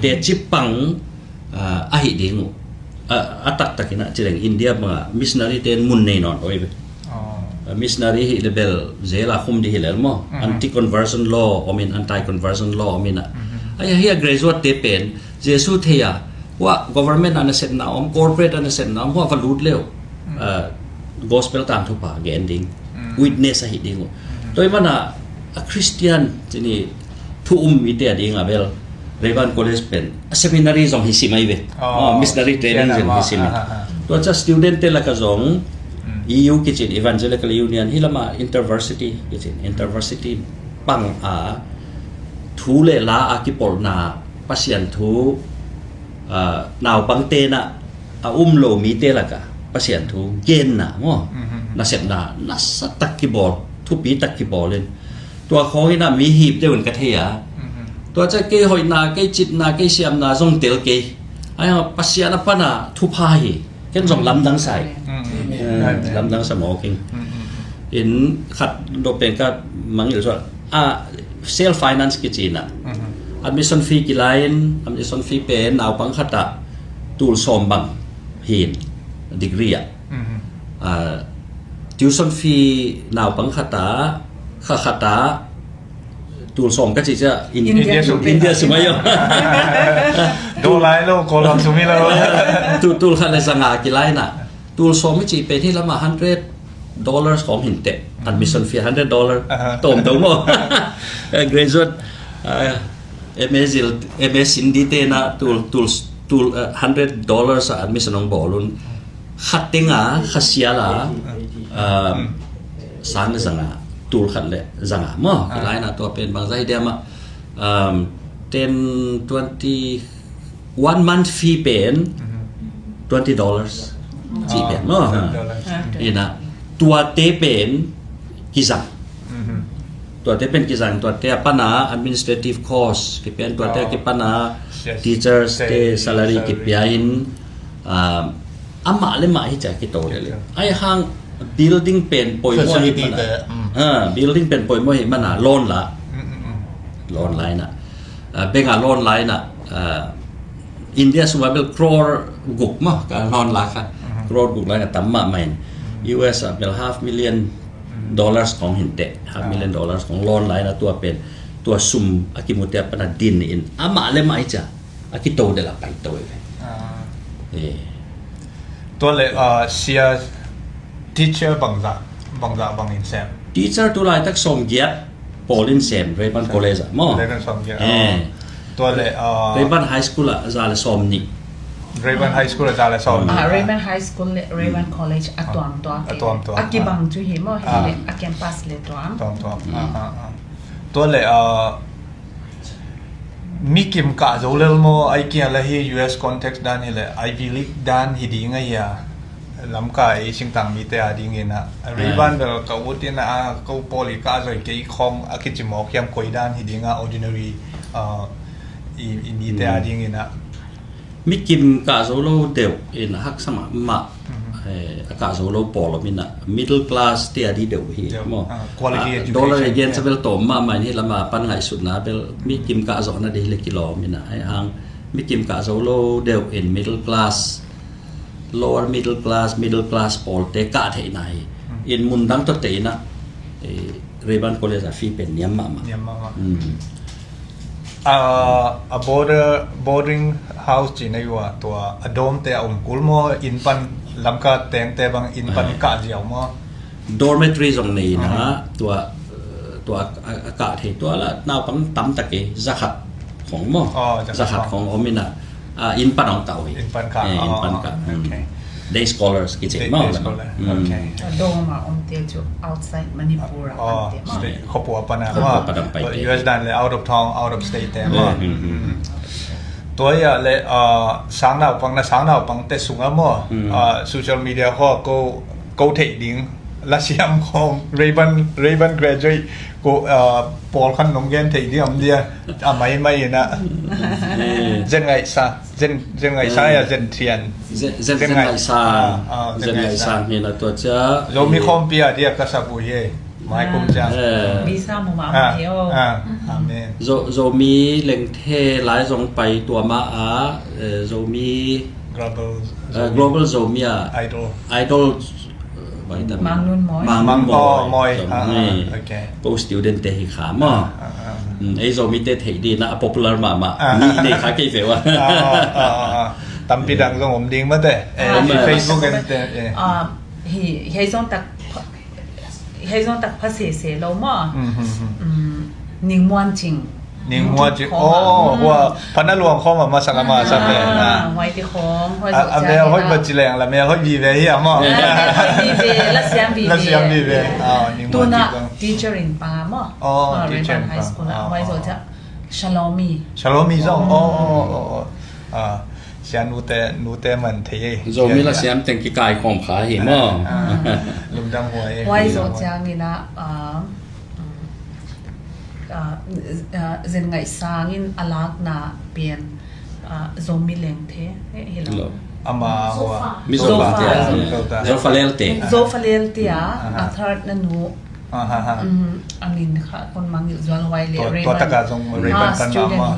teci pang ahi ding uh. A taktakin a ci leng India banga missionary ten mun nei nawn oi ve. Missionary hi le bel zela khum di hi lel maw, anti conversion law om in, anti conversion law om in a. Ai hi a graduate te pen Jesu thei a, hua government a nasepna om, corporate a nasepna om, hua va lut leu gospel tangthu pha gen ding, witness ahi ding uh. Tua i mana a Christian ci ni, thu um mite a ding a bel Rayburn College pen a seminary zong hi sim ahi ve. Oh, missionary training zong hi sim. Tua ciang student te lakah zong E U kici in, Evangelical Union, hi lamah intervarsity kici in, intervarsity pang a thu le la a kipolhna, Pasian thu, naupang tenah a um lo mite lakah Pasian thu genna maw, nasepna nasatak kibawl, thupitak kibawl in, tua khawng inah mi hip deuh in ka thei a. Tua ciang kei hoihna, kei citna, kei siamna zong tel kei. Ai, Pasian a pana thupha hi. Ken zong lamdang sa hi. Lamdang sa mawk ing. In khat dawh pen ka mangngilh suak a, self finance kici inah, admission fee kilai in, admission fee pen naupang khatah tul sawm bang hi in, degree ah. Tuition fee naupang khatah, kha khatah tul sawm ka cih ciang India sum, India sum ahi. Dollar lo, Kawlgam sum hi lo. Tul khat le zanga kilai inah, tul sawm i cih pen hi lamah hundred dollars khawng hi inteh. Admission fee hundred dollar. Tawm do maw? Graduate, M A zil, M A sin ding tenah tul, tul, tul, hundred dollars a admission hong bawl un. Khat tenga, kha siala, sang le zanga, tul khat le zanga maw? Kilai inah tua pen bangzah hi diam ah, ten, twenty, one month fee pen twenty dollars cih pen maw? Inah tuate pen kizang. Tuate pen kizang, tuate a pana administrative cost kipia in, tuate a kipana teachers te salary kipia in, amah le mah hi ciang kito le le. Ai hang building pen poimawh hi mana, building pen poimawh hi mana loan la, loan la inah, bank a loan la inah, India sum a bel crore guk maw, ka loan la kha. Crore guk la inah tam mahmah in. U S a bel half million dollars khawng hi inteh, half million dollars khawng loan la inah tua pen, tua sum a kimute a pana din in amah le mah hi ciang a kito del a paito hi ve. Tua le, sia, teacher bangzah, bangzah bangin sem? Teacher tu laitak sawmgiat pawl in sem, Rayburn College ah maw? Rayburn sawmgiat. Tua le, Rayburn High School ah za le sawmnih. Rayburn High School ah za le sawmnih. Rayburn High School le Rayburn College a tuamtuam, a tuamtuam, a kibang cu hi maw, hi le a campus le tuam. Tuamtuam. Tua le, mi kim kah zo lel maw, ai kia la hi U S context dan hi le Ivy League dan hi ding a hi a, Lamka ei singtang mite a ding inah, Rayburn bel ka ut inah, ko pawl i kah zoi kei khawng a kici mawk hiam, koi dan hi ding a, ordinary i mite a ding inah? Mi kim kah zo lo deuh in a haksa mahmah, a kah zo lo pawl om inah, middle class te a ding deuh hi maw? Dollar a gen sa bel tawm mahmah in, hi lama pan ngaihsutna bel mi kim kah zawhna ding hi le kilawm inah, ai hang mi kim kah zo lo deuh in middle class, lower middle class, middle class pawlte kah theihna hi. In mundang tawh te inah, Rayburn College a fee pen niam mahmah. Niam mahmah. A boarder, boarding house ci na hi uh a, tua a dorm te a um kul maw, inn pan, Lamka tengte bang inn pan kah ziau maw? Dormitory zong nei inah, tua, tua a kah thei, tua la naupang tamtak hi, zakhat khong maw? Zakhat khong om inah, inn pan hong kah uh hi. Inn pan kah. Inn pan kah. Day scholars kici maw? Day scholar. Dorm a omte cu outside Manipur a omte maw? Khuapua pan a maw? U S dan le out of town, out of state te maw? Tua ia le, sang naupang, na sang naupang te sungah maw, social media khaw ko, ko theih ding lasiam khawng, Rayburn, Rayburn graduate ko, pawl khan nong gen theih ding om dia, a maimai inah. Zen Ngaih Sang, Zen, Zen Ngaih Sang ia Zen Thian. Zen, Zen Ngaih Sang. Zen Ngaih Sang hi na tua cia Zomi khawmpi a dia ka sak uh hi. Mai kum ciang visa mu mah mah hi aw. Amen. Zomi lengthe lai zong pai tua mah a, Zomi Global Zomi a Idol. Idol, Mang Nun Mawi. Mang Nun Mawi. Ko student te hi kha maw? Ei Zomi te theih ding na a popular mahmah. Mi nei kha kei ve ua. Tampi dang zong om ding mate. Facebook en te. Hi, hei zong tak, hei zong tak pha sese lo maw? Ning Muan Cing. Ning Hua ci. Oh, Hua. Phan a luang khawm a masa lama sa pen. Ah, huai ti khawm, huai zo ciang. A mel hoih ba ci leng la mel hoih vive hi a maw. Ah, mel hoih vive, la siam vive. La siam vive. Ah, Ning Hua ci. Tuna teacher in pang a maw. Oh, teacher in pang. High school a, huai zo ciang. Shalomi. Shalomi zong. Oh, oh, oh, oh. Ah, sia nute, nute man thei. Zomi la siam teng kikai khawm kha hi maw. Ah, lungdam huai. Huai zo ciang ina, ah, Zen Ngaih Sang in a lakna pen Zomi lengthe hi lo. Ama hua. Mizo Zofa. Zofa Lelte. Zofa Lelte a, a third na nu. A min kha kon mangngilh zual huai le. Tua taka zong Rayburn kan mama.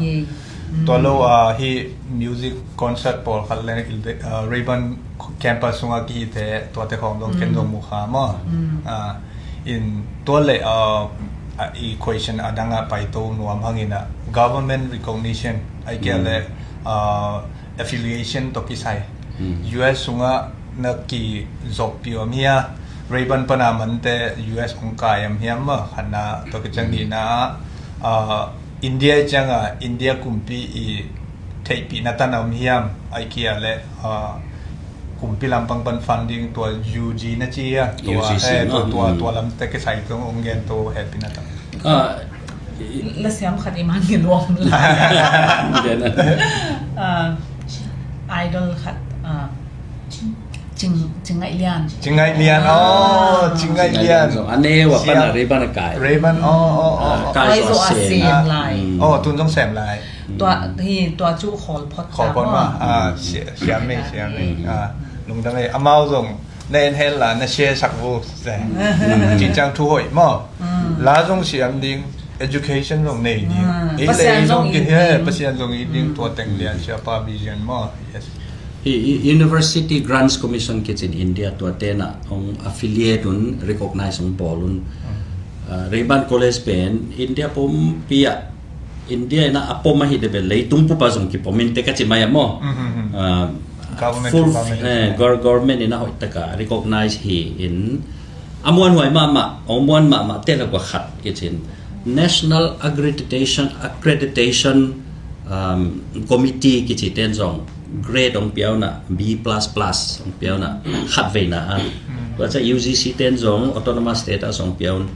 Tua lo a hi music concert pawlkhat le Rayburn campus sungah kihite tuate khawng zong ken zong mu kha maw. In tua le i question a dangah paito nuam hangin ah government recognition ai kia le affiliation tawh kisai U S sungah na kizoppi om hia? Rayburn pana mante U S hong kai om hiam maw? Khatna tawh kiciang nihna ah India i cianga India kumpi i theihpihna tan a om hiam? Ai kia le kumpi lampang pan funding tua U G na ci a tua lamte kisai tung hong gen to hehpihna tan. La siam khat i man ngi luam la. Idol khat Cing Ngaih Lian. Cing Ngaih Lian. Oh, Cing Ngaih Lian. A neu a pan a Rayburn a kai. Rayburn. Oh, oh, oh. Kai zo a sem lai. Oh, tun zong sem lai. Tua hi tua cu khawl phot. Khawl phot ma. Siam ei, siam ei. Lungdam ei. Amau zong na en hel la na share sak vo se. Cih ciang thu hoih maw. La zong siam ding, education zong nei ding. Ei le ei zong ki he Pasian zong i ding tua teng lian siapa vision maw. Yes. Hi University Grants Commission kicin India tua tena hong affiliate un recognize hong bawl un. Rayburn College pen India pumpi ah India ina a pom ahi de bel leitung pupa zong kipom in te ka ci mai a maw. Government ina hoih taka recognize hi in a muanhuai mahmah, a muan mahmah te lak khat kicin National Accreditation Accreditation Committee kici ten zong grade hong piauna B plus plus hong piauna khat veina a. Tua ca U G C ten zong autonomous status hong piaun.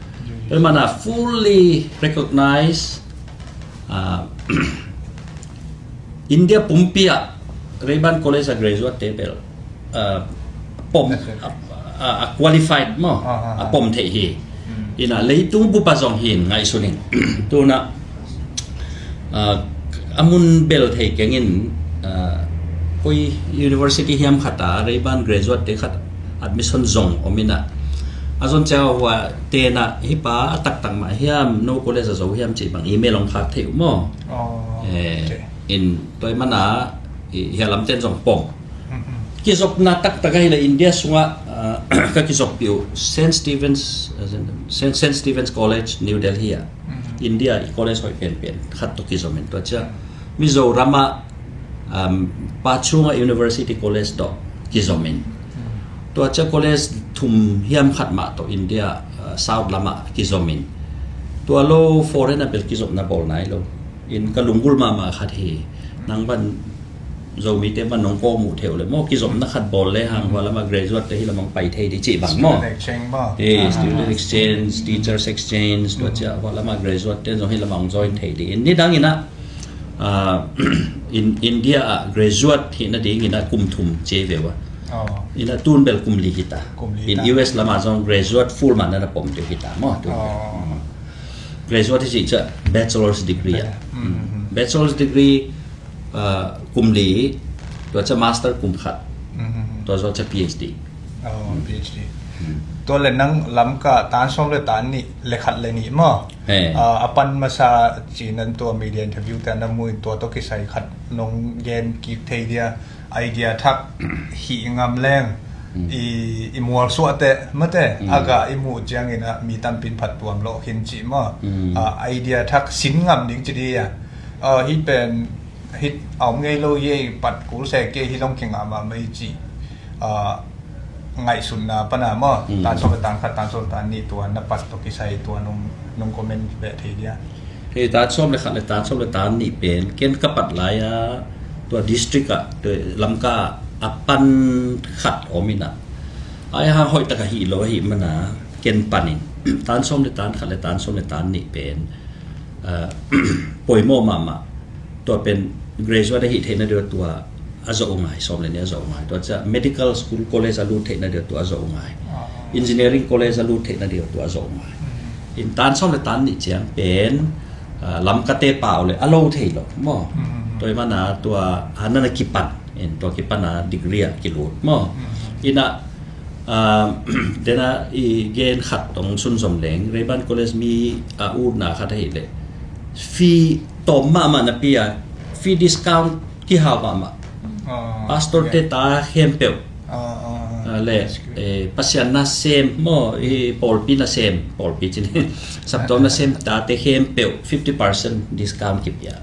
Tua mana fully recognize India pumpi ah Rayburn College a graduate te bel pom a qualified maw a pom theih hi. Ina leitung bupa zong hin ngaihsun in tuna a mun bel thei kengin koi university hiam khat a Rayburn graduate te khat admission zong om ina a zon cia hua tena hipa a taktak mah hiam no college a zo hiam cih bang email hong khak thei uh maw. In toi mana hia lamten zong pom. Kizopna taktak ahila India sungah ka kizoppi uh Saint Stephen's Saint Stephen's College New Delhi ah India i college hoih penpen khat tawh kizomin tua cia Mizoram ah Pachunga University College tawh kizomin tua cia college thum hiam khat mah tawh India South lamah kizomin tua lo foreign a bel kizopna bawl nai lo. In ka lunggulh mahmah khat hi. Nang ban Zomite ban nong kawm uh theuh le maw kizopna khat bawl le hang hua lamah graduate te hi lamang pai thei di cih bang maw. Student exchange, teachers exchange tua cia hua lamah graduate te zong hi lamang join thei di. In nidang ina India ah graduate hi nading ina kum thum cia ve ua. Ina tun bel kum li hita. In U S lamah zong graduate full mah na na pom deuh hita maw. Graduate hi cih cia bachelor's degree ah. Bachelor's degree kum li tua cia master kum khat tua zawh cia P H D. Tua le nang Lamka tan sawm le tan nih le khat le nih maw. A pan masa ci nan tua media interview te na mu in tua tawh kisai khat nong gen kik thei dia idea thak hih ngam leng i mualsuah te mate a gah i muh ciangin ah mi tampin phat tuam lawh khin cih maw. Idea thak sin ngam ding ci dia hih pen hih a om ngei lo hi ei pat kul se kei hi zong kingah mahmah i cih ngaihsutna pana maw tan sawm tan khat tan sawm tan nih tua na pat tawh kisai tua nong comment beh thei dia. Hei, tan sawm le khat le tan sawm le tan nih pen ken ka pat lai-a tua district ah, tua Lamka a pan khat om in ah, ai hang hoih tak a hih lo ahih mana ken panin tan sawm le tan khat le tan sawm le tan nih pen, ah, poimawh mahmah. Tua pen graduate ahih theihna deuh tua a zawh uh ngai, sawm le nih a zawh uh ngai. Tua ciah medical school college a lut theihna deuh tua a zawh uh ngai. Engineering college a lut theihna deuh tua a zawh uh ngai. In tan sawm le tan nih ciang pen, ah, Lamkate pau le a lo thei lo maw. Tua i mana tua a nana kipan, in tua kipan a degree a kilut maw. Ina, ah, dena i gen khat tong sunzom leng, Rayburn College mi a utna khat ahih leh fee tawm mahmah napi a, fee discount kihau mahmah. Pastor te ta khempeuh, ah, le, eh, Pasian nasem maw, i pawlpi nasem, pawlpi cin, saptuam nasem tate khempeuh fifty percent discount kipia.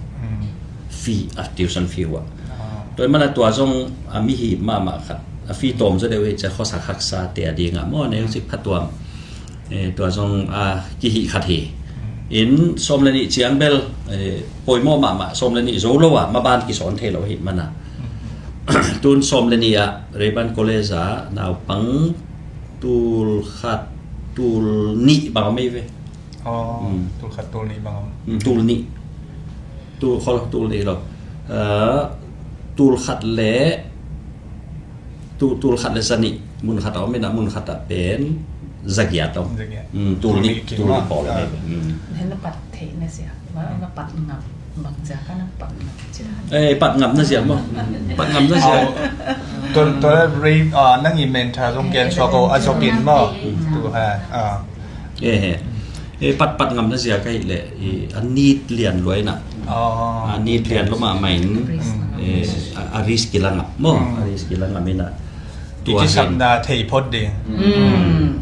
Fee, a tuition fee uh ah. Tua i mana tua zong a mihih mahmah khat, a fee tawm zaw deuh hi cia khuasak haksa te a dingah maw, neu cik phatuam. Eh, tua zong a kihih khat hi. In sawm le nih ciang bel, eh, poimawh mahmah, sawm le nih zo lo ah maban kisawn thei lo hi mana. Tun sawm le nih ah Rayburn College ah naupang tul khat tul nih bang om ei ve. Tul khat tul nih bang om. Tul nih. Tul, khol tul nih lo. Eh, tul khat le, tul, tul khat le zanih, mun khat a om in ah, mun khat ah pen zagiat a om. Tul nih, tul nih pawl a om. Hen na pat theih na zia, na pat ngap bang zia ka na pat ngap zia. Eh, pat ngap na zia maw. Pat ngap na zia. Tua, tua rei, ah, nang i mentor zong gen suak a zok in maw. Tu ha, ah. Eh, he. Eh, pat, pat ngam na zia ka hih leh, eh, a nit lian lua in ah. A nit lian lua mahmah in, eh, a, a risk kila ngam maw. A risk kila ngam in ah. Tua i sapna thei phot ding.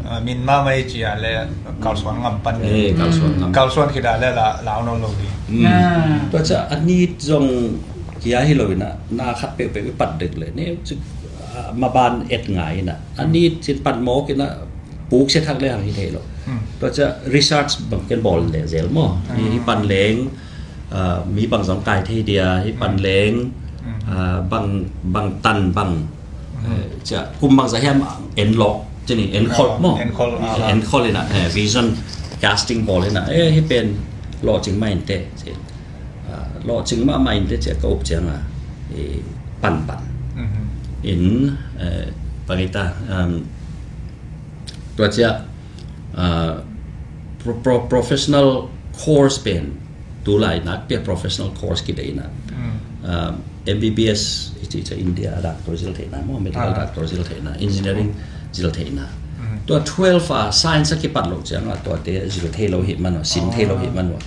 Ah, min mahmah i ci a le kalsuan ngam pan ding. Eh, kalsuan ngam. Kalsuan khit a le la, lau nawn lo ding. Tua ciah a nit zong kia hi lo in ah, na khat peuhpeuh i pat dek le ne, ah, maban et ngai in ah. A nit cin pan mawk in ah, puk sia thak le hang hi thei lo. Tua ciah research bang ken bawl leh zel maw. Hi, hi pan leng, ah, mi bang zong kai thei dia, hi pan leng, ah, bang, bang tan bang, eh, ciah kum bang za hiam en lawh, cini en khol maw. En khol, ah, en khol in ah, eh, vision casting bawl in ah, eh, hi pen lawhcing mah in teh, ci. Ah, lawhcing mahmah in teh ciah ka up ciang a, eh, pan pan. In, eh, bang i ta, um, tua ciah, ah, pro-, pro-, professional course pen, tu lai nak pia professional course kideih in ah. Ah, M B B S i ci ciah India doctor zil theihna maw, medical doctor zil theihna, engineering zil theihna. Tua twelve a science a kipat lo ciang ah, tuate zil thei lo hi man uh, sin thei lo hi man uh.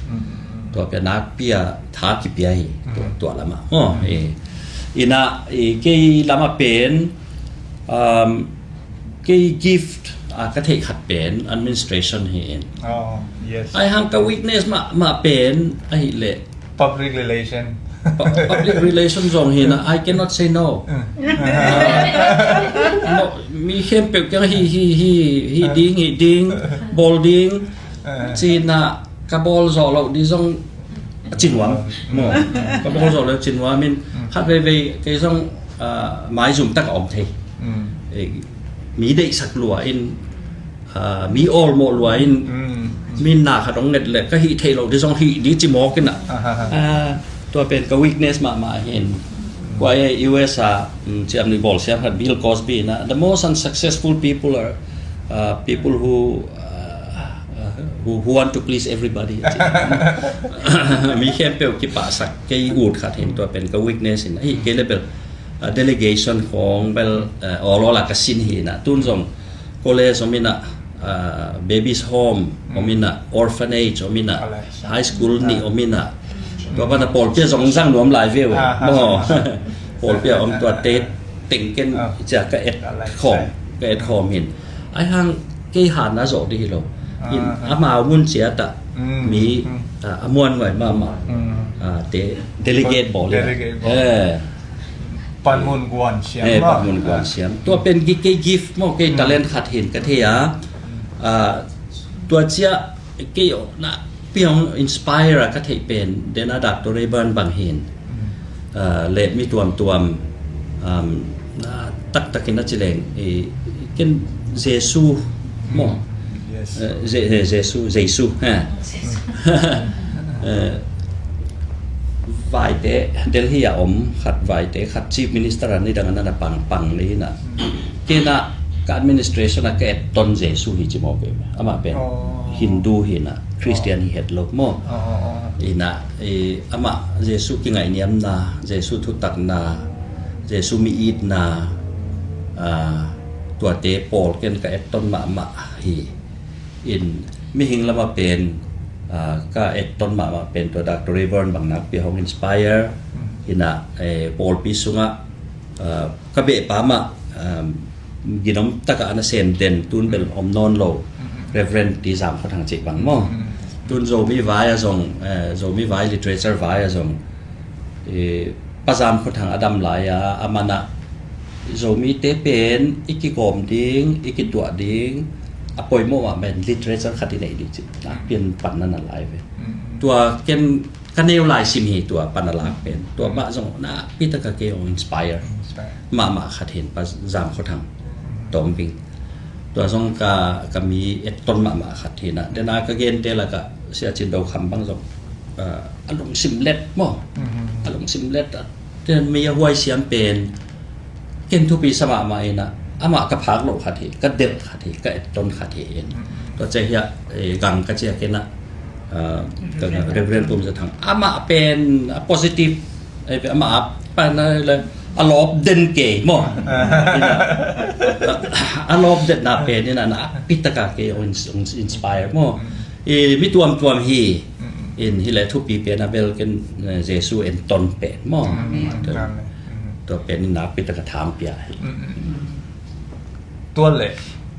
Tua pia nak pia tha kipia hi, tua, tua lamah. Oh, eh. In ah, eh, kei lamah pen, um, kei gift, ah, ka theih khat pen administration hi in. Ai hang ka weakness mah, mah pen ahih leh public relation. Pu-, public relation zong hi in ah, I cannot say no. No, mi khempeuh kiang hi, hi, hi, hi ding, hi ding, bawl ding. Ci in ah ka bawl zawh loh ding zong a ci nuam. Maw, ka bawl zawh loh ci nuam in khat veivei kei zong, ah, maizum tak a om thei. Eh, mi deihsak lua in, ah, mi awlmawh lua in, mi na khat hong nget leh ka hih theih loh ding zong hih ding ci mawk in ah. Ah, tua pen ka weakness mahmah hi in. Kua e U S a, um, ciam ni bawl siam khat Bill Cosby in ah, the most unsuccessful people are, uh, people who, uh, uh, who, who want to please everybody. Mi khempeuh kipahsak kei ut khat hi in, tua pen ka weakness hi in ah. Hi kei le bel, ah, delegation khong bel, ah, awl awl a ka sin hi in ah. Tun zong college om in ah, ah, babies home om in ah, orphanage om in ah, high school nih om in ah. Tua pan a pawlpi a zong zang nuam lai ve uh. Maw. Pawlpi a om tuate teng ken ciah ka et khawm, ka et khawm hi in. Ai hang kei han a zawh ding hi lo. In amau mun ciat ah mi, ah, a muan ngai mahmah, ah, te delegate bawl in ah. Eh. Panmun guan siam. Eh, maw. Panmun guan siam. Tua pen gi-, kei gift maw, kei talent khat hi in ka thei a. Ah, tua ciah kei na Pi hong inspire a ka theih pen, den a Doctor Rayburn bang hin, ah, le mi tuamtuam, um, ah, taktakin a ci leng, i, ken Jesu maw? Yes. Eh, Je-, eh, Jesu, Jesu, ha. Eh, vaite, Delhi a om khat vaite, khat Chief Minister a nidang a na pang, pang le hi na. Kei na ka administration a ka etton Jesu hi ci maw kei. Amah pen Hindu hi na, Christian hi het lo maw. Ina, eh, amah Jesu kingaihniamna, Jesu thutakna, Jesu mi itna, ah, tuate pawl ken ka etton mahmah hi. In mihing lama pen, ah, ka etton mahmah pen tua Doctor Rayburn bang nakpi hong inspire. Ina, eh, pawlpi sungah, ah, ka behpa mah, ah, ginom takah a nasem den, tun bel om nawn lo, Reverend T. Zam Khua Thang cih bang maw. Tun Zomi vai a zong, eh, Zomi vai literature vai a zong, eh, Pa Zam Khua Thang a dam lai a, a man ah Zomite pen i kigawm ding, i kituah ding, a poimawh mah pen literature khat i neih ding cih nakpi in panna na lai ve. Tua ken ka neu lai sim hi tua pan a lak pen. Tua mah zong nakpi taka kei hong inspire mahmah khat hin Pa Zam Khua Thang Tawng Bing. Tua zong ka, ka mi etton mahmah khat hi na. Den a ka gente lakah Sia Cin Do Kham bang zong, ah, a lungsim let maw. A lungsim let, ah, den mi a huai siam pen ken thupi sa mahmah ina, amah ka phak loh khat hi, ka delh khat hi, ka etton khat hi in. Tua cia hiah, eh, gang ka cia kei na, ah, ka Reverend Pum Za Thang. Amah pen a positive, eh, amah a pan a le, a lawp den kei maw. A lawp den na pen ina, nakpi taka kei hong ins-, hong inspire maw. I mi tuamtuam hi. In hi le thupi pen a bel ken, eh, Jesu etton pen maw. Tua pen in nakpi taka thang pia hi. Tua le,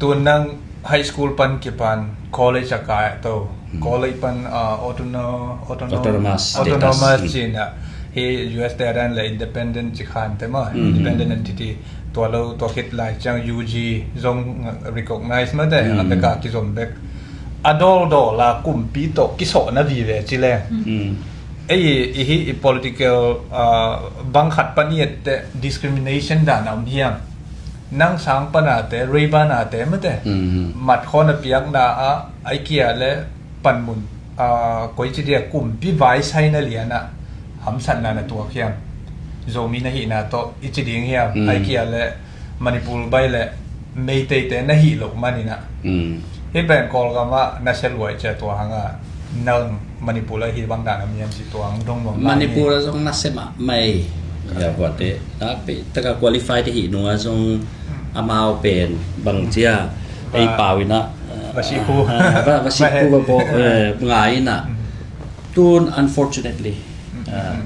tu nang high school pan kipan college a kai to. College pan, ah, autono-, autono-, autonomous, autonomous cina. Hi U S te dan le independent ci khan te maw. Independent entity. Tua lo, tua khit lai ciang U G zong recognize mate. A bek a kizom bek. A dawldawla kumpi tawh kisawhna vive ci leng. Ei, i hi i political, ah, bang khat pan i et teh discrimination dan a om hiam? Nang sang panate, Rayburn ate mate. Mat khawng a piakna ah, ai kia le panmun, ah, koi ci dia kumpi vai saina liana hamsatna na tuak hiam? Zomi na hihna tawh i ci ding hiam? Ai kia le Manipur bai le Meiteite na hih loh manina. Hih pen Kawlgam ah na sia luai cia tua hanga nang Manipur ah hih bang dan a miam si tua hang dong nuam lai Manipur ah zong na sia mahmah hi. Ya, huate. Nakpi taka qualified hih nunga zong amau pen bang cia ei pau ina. Vasiku. Vasiku ba bo, eh, ngai ina. Tun unfortunately, ah,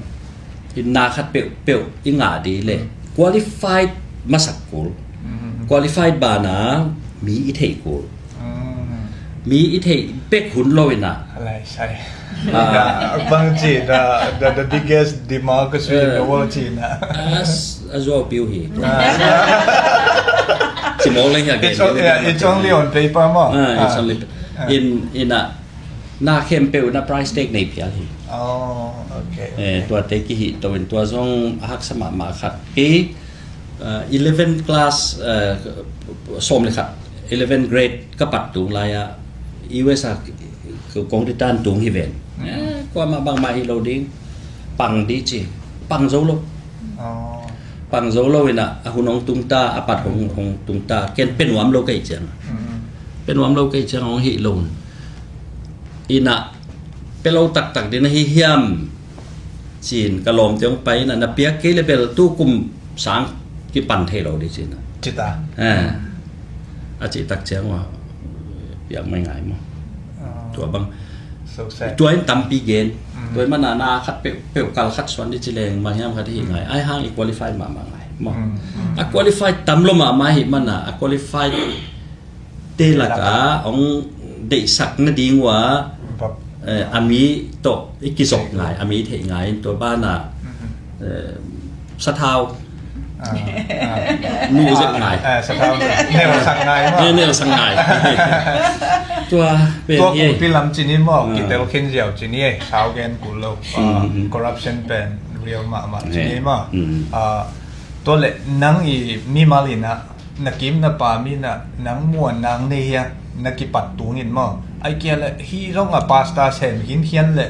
in na khat peuhpeuh i ngah dih le qualified masak kul. Qualified bana mi i theih kul. Mi i theih bek hun lo ina. Alai sai. Ah. Bang ci, the, the, the biggest democracy in the world ci na. A zuau piu hi. Ci mawk leng hiak. It's only on paper maw. Ah, it's only in, ina na khempeuh na price tag nei phial hi. Oh, okay. Eh, tuate kihih to in tua zong a haksa mahmah khat. Kei, ah, eleven class, ah, sawm le khat, eleven grade ka pat tung lai-a U S a kong return tung hi ven. Eh, kuamah bangmah hi lo ding. Pang dih ci. Pang zo lo. Pang zo lo ina a hun hong tung ta, a pat hong, hong tung ta. Ken pia nuam lo ka hih ciang. Pia nuam lo ka hih ciang hong hih lo. Ina pia lo taktak ding na hi hiam? Cin ka lawmte hong pai ina na piak kei le bel tu kum sang kipan thei lo ding cin. Cita. Eh. A cih tak ciang ua piak mai ngai maw. Tua bang. Tua in tampi gen. Tua in mana na khat peuh, peuh kal khat suan dih ci leng mah hiam khat hi ngai. Ai hang i qualify mahmah ngai maw. A qualify tam lo mahmah hi mana a qualify te laka hong deihsak nading ua, eh, a mi tawh i kizop ngai, a mi theih ngai in tua bana, eh, sathau nu zet ngai. Sathau neu sak ngai. Neu sak ngai. Tua pen tua hi ei. Kumpi lam ci ni maw, ah, kitel khin ziau ci ni ei, sau gen kul lo. Mm, ah, mm. Corruption pen real mahmah ci ni ei maw. Mm. Ah, tua leh nang i mimal in ah, na kim na pam in ah, nang muan nang nei hiam, na kipat tung in maw. Ai kia leh hih zong a pastor sem hin hian leh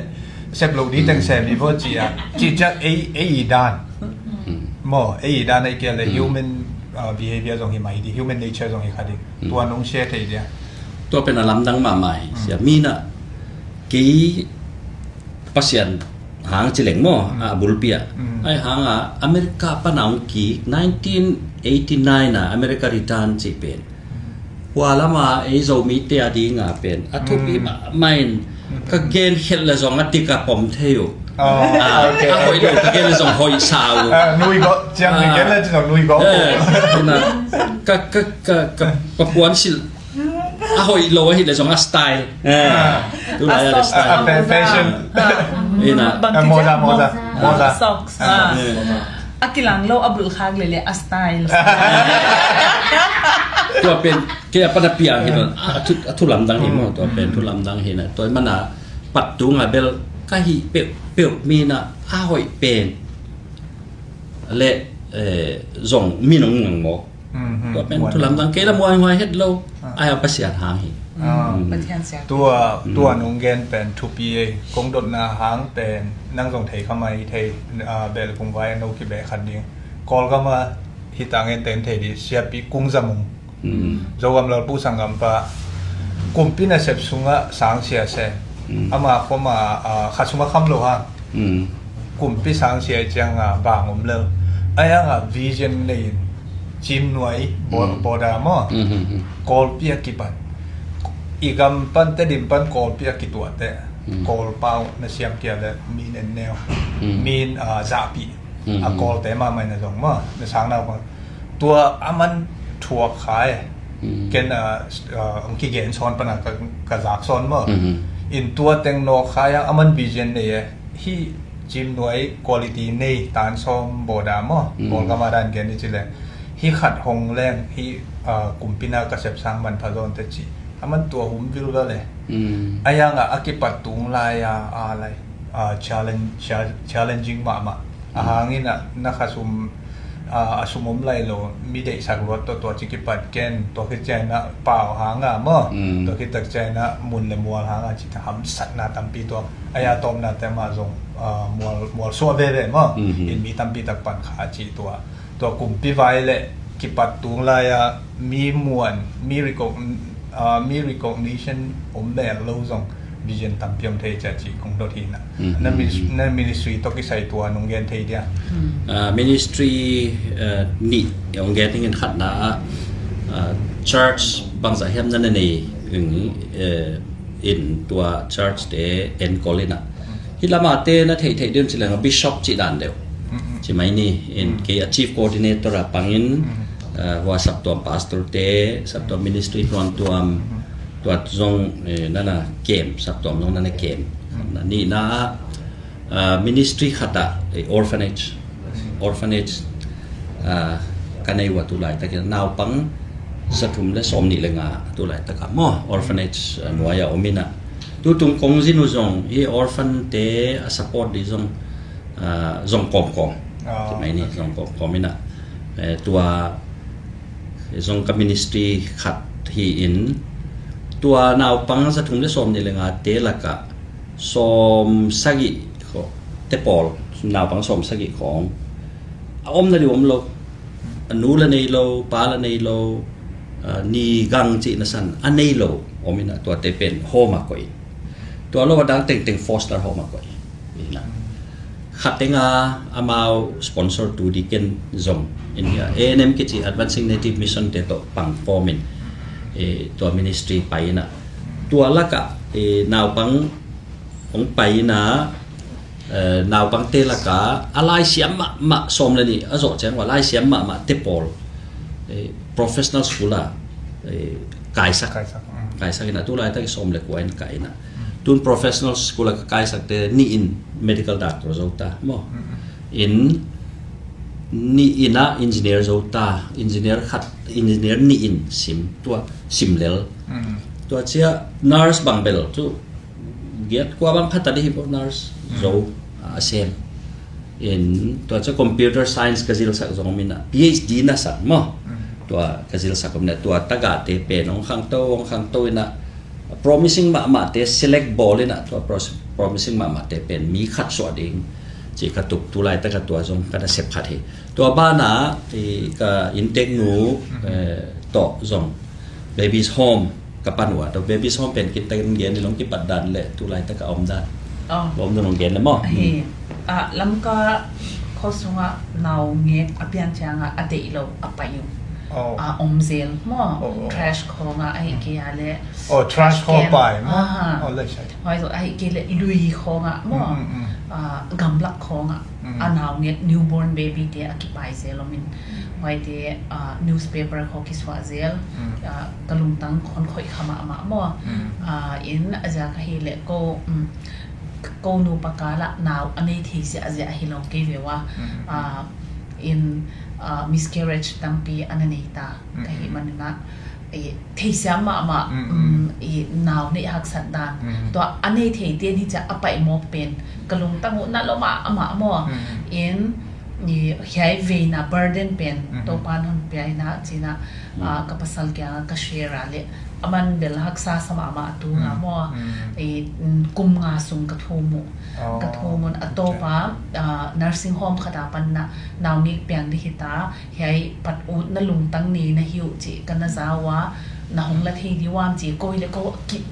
sep lo di teng sem hi vaw ci a. Ci ciang ei, ei i dan. Mm. Maw, ei i dan ai kia leh, mm, human, ah, behavior zong hi mai di, human nature zong hi kha di. Mm. Tua nong share thei dia. Tua pen a lamdang mahmah hi. Mm. Sia mi na kei Pasian hang ci leng maw, mm, a bulpi ah. Mm. Ai hang a America pan a hong kik nineteen eighty nine a America return ci pen. Mm. Hua lam a ei Zomite a ding a pen a thupi, mm, mahmah in, mm, ka gen khiat leh zong a dik a pom thei uh. Oh, ah, okay, a hoih lo, okay, ka gen leh zong hoih sa uh. Ah, nui gawh, ciang nui, ah, gen leh zong nui gawh. Eh, ina, ka, ka, ka, ka, ka puan silh a hoih lo ahih leh zong a style. Eh, ah, tu lai a, a style. Ah, fa-, fashion. Ah. Ina. Bang, ah, kici moza, moza, moza. Socks. Ah. Ah. Eh. A kilang lo a bulh khak leh leh a style. Tua pen kei a pan a piang hi lo. A thu, a thu lamdang hi maw. Tua pen thu lamdang hi na. Tua mana pat tung a bel ka hih peuhpeuh mi na a hoih pen leh, eh, zong mi nong ngang maw. Mhm. Tua pen thu lamdang kei la muaihuai het lo. Ah. Ai a Pasian hang hi. Ah. Mm. Pathian siang. Tua, mm, tua nong gen pen thupi ei. Kong dotna hang pen nang zong thei kha mai thei, ah, bel kung vai no kibeh khat ding. Kawlgam a hita ngen ten thei di, Siapi Kung Za Mung. Mm. Zogam Lalpu sanggampa. Kumpi nasep sungah sangsia se. Mm. Ama khoma, ah, kha sungah kham lo hang. Mm. Kumpi sangsia ciang a bang om lo. Ai hang a vision nei in. Cimnuai, bo-, mm, border maw. Mm, mm, mm. Kawlpi a kipat. I gam pan Tedim pan Kawlpi a kituahte. Mm. Kawlpau na siam kia leh min en neu. Mm. Min, ah, zahpih. Mm, a, mm, Kawlte mahmah in a zong maw. Na sang nau maw. Tua a man thuak kha e. Mm. Ken, ah, ah, ang kigen sawn pan a ka, ka zak sawn maw. Mm. In tua teng nawk kha a, a man vision nei e. Hih Cimnuai quality nei tan sawm border maw. Mm. Kawlgam a dan gen ni ci leh. Hih khat hong leng, hih, ah, kumpi na ka sepsang manpha zawnte ci. A man tua hum vilvel e. Mm. Ai hang a, a kipat tung lai a, a lai, ah, challenge, cha-, challenging mahmah. A hang in a na kha sum, ah, a sum om lai lo, mi deihsak luat tawh tua ci kipat ken, tua khit ciang a pau hang a maw, mm, tua khit tak ciang a mun le mual hang a ci ta hamsatna tampi tua, ai a tawpna te mah zong, ah, mual, mual suah veve maw, mm-hmm, in mi tampi tak pan kha ci tua, tua kumpi vai le kipat tung lai a mi muan, mi recogn-, ah, mi recognition om mel lo zong vision tampi om thei cia ci kong dot hi na. Mhm. Na minis-, na ministry tawh kisai tua nong gen thei dia. Ah, ministry, ah, nih ong gen dingin khatna ah, ah, church bangzah hiam na na nei, ing, eh, in tua church te enkol in a. Hih lamah te na theih theih deuh ci leng a bishop cih dan deuh. Mhm. Ci mai ni, in, mm, kei a chief coordinator a pangin, mm, ah, hua saptuam pastor te, saptuam ministry tuamtuam, mm, tua zong, eh, nana kem, saptuam zong nana kem. Mm. Na nihna ah, ah, ministry khat ah, eh, orphanage. Mm. Orphanage, ah, ka nei uh a tu laitakin naupang zathum le sawmnih le nga tu laitak ah maw, orphanage, ah, nuai ah om in a. Tutung kong zin uh zong, hih orphan te a support ding zong, ah, zong kawmkawm. Ah, ci mai ni, okay, zong kawmkawm in a. Eh, tua zong ka ministry khat hi in, tua naupang zathum le sawmnih le nga te lakah sawmsagih kho-, te pawl, naupang sawmsagih khawng a omna ding om lo. A nu la nei lo, pa la nei lo, ah, ni gang cih na san a nei lo om in a, tuate pen home ah koih. Tua lo a dang tengteng foster home ah koih. Ina. Khat teng a amau sponsor tu di ken zong in hia. A N M kici Advancing Native Mission te tawh pang form in, eh, tua ministry pai in a. Tua lakah, eh, naupang hong pai in a, eh, naupangte lakah a laisiam mahmah sawm le nih a zawh ciang ua laisiam mahmah te pawl, eh, professional school ah, eh, kaisak. Kaisak, mm. Kaisak in a tu laitak sawm le kua in kai in a. Mm. Tun professional school ah ka kaisakte nih in medical doctor zo ta maw. Mm. In nih in a engineer zo ta, engineer khat, engineer nih in sim tua, sim lel. Mm. Tua ciah nurse bang bel cu giat kua bang phat a dih hi pawh, nurse zo a sem. In tua ciah computer science ka zilsak zong om inah PhD na sak maw. Tua ka zilsak om inah tua tagahte pen hong khangto hong khangto inah promising mahmahte select bawl inah tua pros- promising mahmahte pen mi khat suah ding ci ka tuk. Tu laitak a tua zong ka nasep khat hi. Tua banah i ka innteknu eh, tawh zong Babies Home ka pan uh a, tua Babies Home pen kintakin gen i long kipat dan le tu laitak a om dan. Oh. Om dan hong gen le maw? Hi. Ah, Lamka khuasungah naungek a pian ciangah a deih lo a pai uh. Oh. Ah, om zel maw? Oh, oh. Trash khawngah ahi kei a le. Oh, trash khaw pai maw? Aha. Oh, lei sai. Hoi zo ahi kei le lui khawngah maw? Mm, mm, mm. Ah, gamlak khawngah. Mm. A naungek newborn baby te a kipai zel om in. Huaite ah, newspaper khaw kisuah zel. Mm. Ah, ka lungtang khon khoih kha mahmah maw? Mm. Ah, in a ziak ahi le ko, mm, ko nupa kalah nau a nei thei ziahziah ahi lo kei ve ua. Mm. Ah, in ah, miscarriage tampi a na nei ta ka hih maninah i theisiam mahmah, mm, mm, i nau neih haksat dan. Mm. Tua a nei thei ten hi ciah a paihmawk pen ka lungtang uh na lo mahmah maw? Mm. In i hiai veina burden pen Topan hon pia inah cinah, ah, ka pasal kiangah ka share a le a man bel haksa sa mahmah a tu nga maw? Mm. I, mm, kum nga sung ka thum uh. Oh. Ka thum un a tawpa, ah, nursing home khat a panna naungek piang dih hita. Hiai pat ut na lungtang ni na hi uh cih ka na za ua, na hong la thei dih uam cih ko hi le ko ki,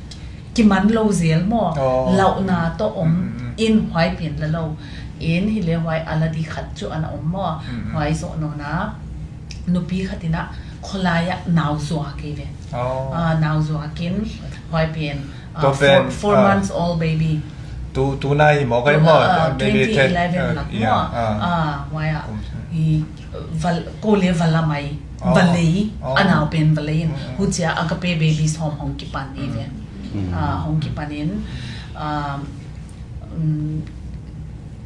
kiman lo zel maw? Oh. Lauhna tawh om in huai pen la lo. In hi le huai a la dih khat cu an a om maw? Mm, mm. Huai zawh nawn a nupi khat inah khualai ah nau zua kei ve. Oh. Ah, nau zua kin huai pen, ah, four months old baby. Tu, tu nai hi maw kai maw? Ah, maybe twenty eleven lak maw? Ah, huai ah. Kum sa. I val-, ko le vala mai, valei, a nau pen valei in. Hucia Agape Babies Home hong kipan hi ve. Ah, hong kipan in, ah, mm,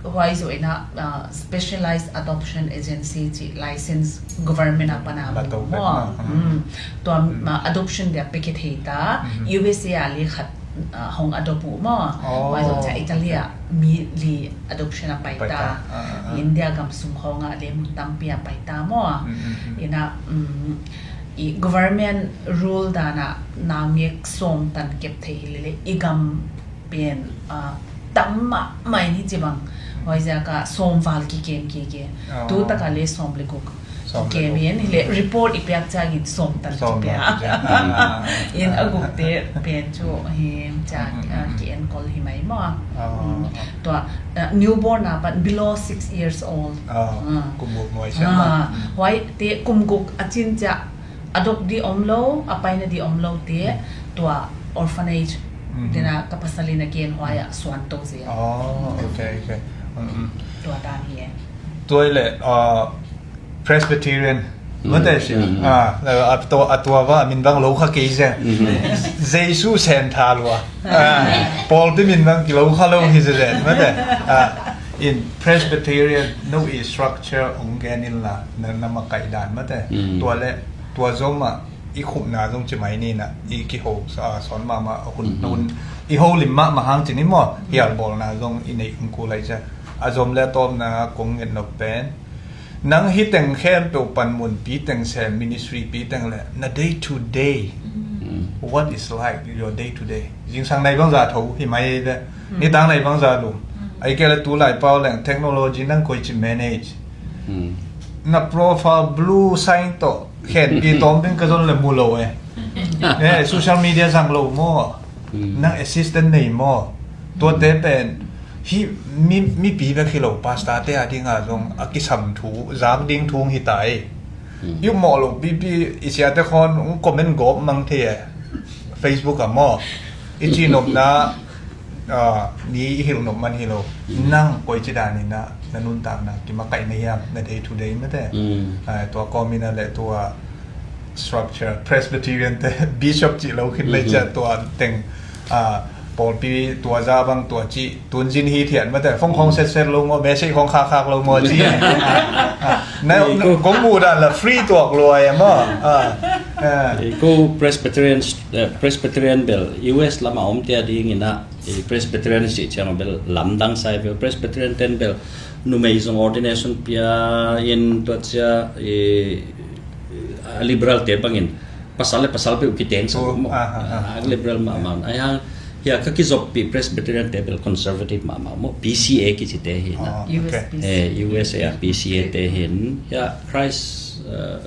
huai zo inah, ah, specialized adoption agency cih license government a pana maw? Mm. Tua, ah, adoption dia package hei ta, U S A a li khat ah, hong adopt uh maw? Oh, huai zo ciah Italy ah mi li adoption a pai ta. India gam sung khawngah le mun tampi a pai ta maw? Mm, mm, mm. Inah, mm, i government rule danah naungek sawm tan kep thei hi lele i gam pen, ah, tam mahmah in hi ci bang. Huai ziakah sawm val kikem kei kei. Oh. Tu takah le sawm le guk. Kikem in hi le report i piak ciangin sawm tan kipia. In a gukte pen cu hi ciang, ah, ki enkol hi mai maw? Tua, ah, newborn a pat below six years old. Kum guk nuai siang. Huaite kum guk a cin ciah adopt dih om lo, a paina dih om lo te, tua orphanage tena ka pasal in a gen huai ah suan to zel. Oh, okay, okay. Tua dan hi e. Tua le, ah, Presbyterian mate si. Ah, a tua, a tua va min bang lo kha kei se. Jesu sen tha lua. Ah, Paul ti min bang ki lo kha lo hi se mate. Ah, in Presbyterian no i structure ong gen in la na, na makai dan mate. Tua le tua zoma i khupna zong ci mai ni na i kiho sa son mama hun hun i ho lim mama hang ci ni maw hial bawlna zong i nei ung ku lai cia a zom le tawmna kong ngen nok pen. Nang hi teng khempeuh pan mun pi teng sem ministry pi teng le na day to day what is like your day to day. Zingsang nai bangza tho hi mai ve. Nitang nai bangza lum. Ai ke le tu lai pau leng technology nang koi ci manage. Na profile blue sign to khen pi tom ding ka zon le mu lo e. Eh, social media zang lo maw? Nang assistant nei maw? Tuate pen hi mi, mipi bek hi lo, pastor te a dinga zong a kisam thu, zak ding thu hi ta e. I mawh lo pipi i siate khon ung comment gawp mang thei e. Facebook a maw? I ci nopna, ah, mi i hilh nop man hi lo. Nang koi ci danin na, na nuntakna kimakaihna hiam, na day to day mate. Ah, tua kawmina le tua structure, Presbyterian te, bishop cih lo khin le cia tua teng, ah, pawlpi tua za bang tua cih, tunzin hi thian mate, phone khong setset lo maw, message khong khakkhak lo maw cih. Ah, ah, na, kong mu dan la free tuak luai maw. Ah. Eh, ko Presbyterian, eh, Presbyterian bel U S lamah omte a dingin ah, eh, Presbyterian si ciang bel lamdang sa hi ve. Presbyterian ten bel numei zong ordination pia in, tua cia, eh, a liberal te bangin pasal le pasal peuh kiteng sa maw. A liberal mahmah. Ai hang hia ka kizoppih Presbyterian te bel conservative mahmah maw, P C A kicite hi na. U S P C A. Eh, U S A ah P C A te hin, hia Christ, eh,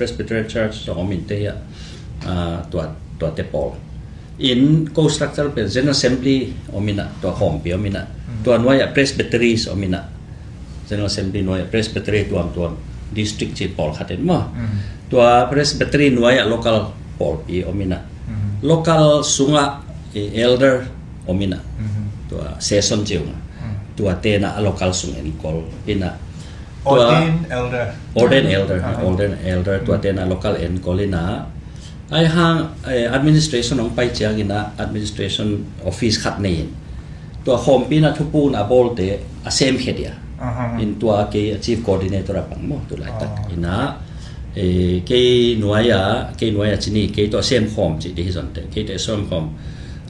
Presbyterian Church zong om in te hia, ah, tua, tua te pawl. In ko structure pen General Assembly om in ah, tua khawmpi om in ah, tua nuai ah Presbyteries om in ah, General Assembly nuai ah Presbytery tuamtuam, district ci pawlkhat in maw. Tua Presbytery nuai ah local pawlpi om in ah, local sungah, eh, elder om in ah, tua session ci ung ah, tua tenah a local sung enkol in ah, tua ordained elder. Ordained elder, ordained elder, tua tenah local enkol in ah, ai hang, eh, administration hong pai ciangin ah administration office khat nei in, tua khawmpi in ah thupukna bawlte a semkhia dia. In tua kei a chief coordinator a pang maw, tu laitak in ah, eh, kei nuai ah, kei nuai ah ci ni, kei tua semkhawm ci di hi zon te, kei te semkhawm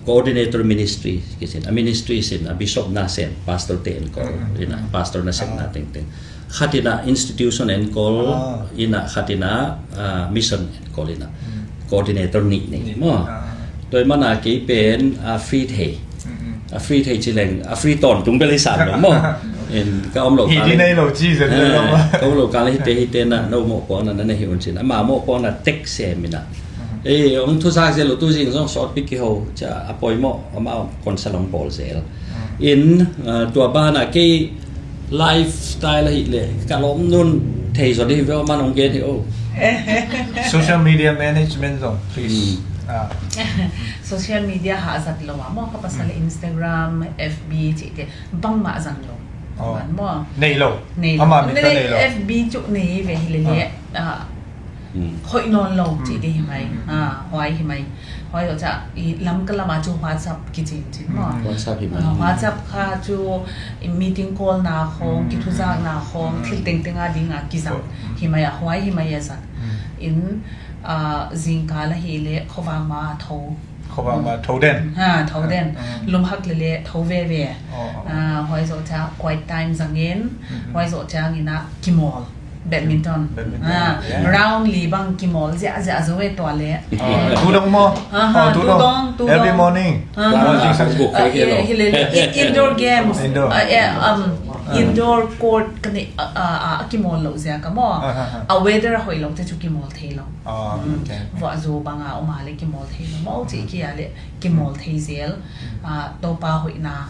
coordinator ministry kisin, a ministry sin a bishop na sem, pastor te enkol in ah, pastor na sem na tengteng. Khat in ah institution enkol in ah, khat in ah, ah, mission enkol in ah, coordinator nih nei maw. Tua i mana kei pen a free thei, a free thei ci leng a free tawntung bel i sam lo maw. In ka om lo hi kal di nei lo ci zen lo maw. Ka om lo kal hite hite na no mawhpuakna na nei hi un cin, ama mawhpuakna tek sem in ah, eh, hong thuzak zel lo, tu zing zong sawtpi kiho cia a poimawh, ama konsal hong bawl zel. In, ah, tua banah kei lifestyle ahih leh ka lawm nun thei zaw dih hi ve, man hong gen hi o. Social media management zong, please. Social media hah zat lo ah maw, ka pasal Instagram, F B cihte bangmah zang lo. Nei lo. Nei lo. Ama min ka nei lo. F B cu nei ve hi leh leh, ah, hoih nawn lo cih dih hi mai. Ah, huai hi mai. Huai zawh ciah i Lamka lamah cu WhatsApp kicin cin maw. WhatsApp hi mai. Ah, WhatsApp kha cu i meeting call na khawng, kithuzakna khawng, thil tengteng a ding a kizang hi mai ah, huai hi mai a zat. In, ah, zingkal ahih leh khuavak ma tho. Khuavak ma tho den. Ha, tho den. Lum hak leh leh tho veve. Ah, huai zawh ciah quiet time zangin, huai zawh ciangin ah kimawl. Badminton. Badminton. Ah, round li bang kimawl ziahziah zo e tua leh. Tu dong maw? Tu dong, tu dong. Every morning. Hi leh leh, indoor games. Indoor. Ah, eh, um, indoor court ka neih, ah, ah, ah, kimawl lo ziak a maw. A weather a hoih lo te cu kimawl thei lo. Vuah zo bang a om a leh kimawl thei lo maw, cih kia leh kimawl thei zel. Ah, Topa hoihna,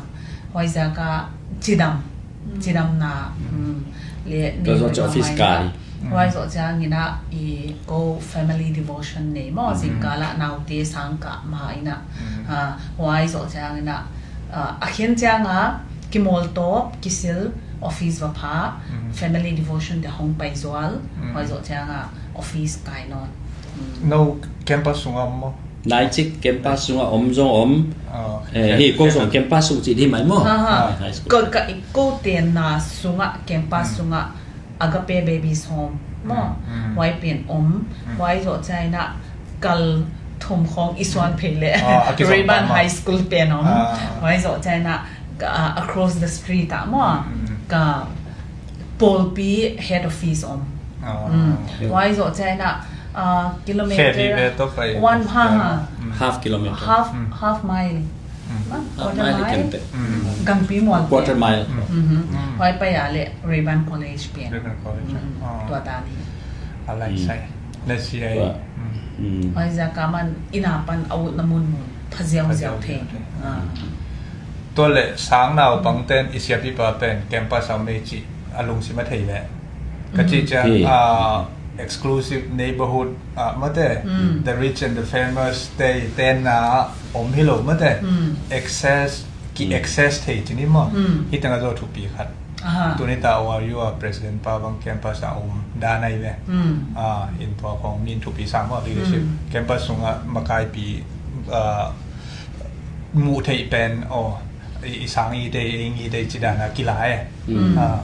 huai ziak a cidam, cidamna, le tua zawh ciah office kai. Huai zawh ciangin ah i ko family devotion nei maw, zingkal ah naute sang kah ma in ah, ah, huai zawh ciangin ah, ah, a khian ciang a kimawl tawp kisil, office va pha, family devotion te hong pai zual, huai zawh ciang a office kai nawn. No campus sungah om maw? Naicik campus sungah om zong om. Eh, hi ko zong campus sung cih hi mai maw? High school. Ko, ka, ko tenna sungah, campus sungah Agape Babies Home maw? Huai pen om. Huai zawh ciangin ah kal thum khawng i suan phei leh Rayburn High School pen om. Huai zawh ciangin ah, ah, across the street ah maw, ka pawlpi head office om. Huai zawh ciangin ah, ah, kilometer one, ha, ha. Half kilometer. Half, half mile. Quarter mile. Ganpi mual. Quarter mile. Huai pai a leh Rayburn College pen. Rayburn College. Tua dan hi. A lai sai. Na si ai. Huai ziak a man inn a pan a utna munmun pha ziauziau thei. Tua leh sang naupang ten i siapipa pen campus a om ei cih a lungsim a thei leh. Ka cih ciang, ah, exclusive neighborhood, ah, mate, the rich and the famous te, tenna om hi lo mate. Access, ki access thei cih ni maw. Hi teng a zaw thupi khat. Tuni ta O R U a president pa bang campus a om dan ai ve. Ah, in tua khawng min thupi sa maw, leadership. Campus sungah makaipi, ah, muh theih pen, aw, i, i sang i te, i ing i te ci dan a kila e. Ah,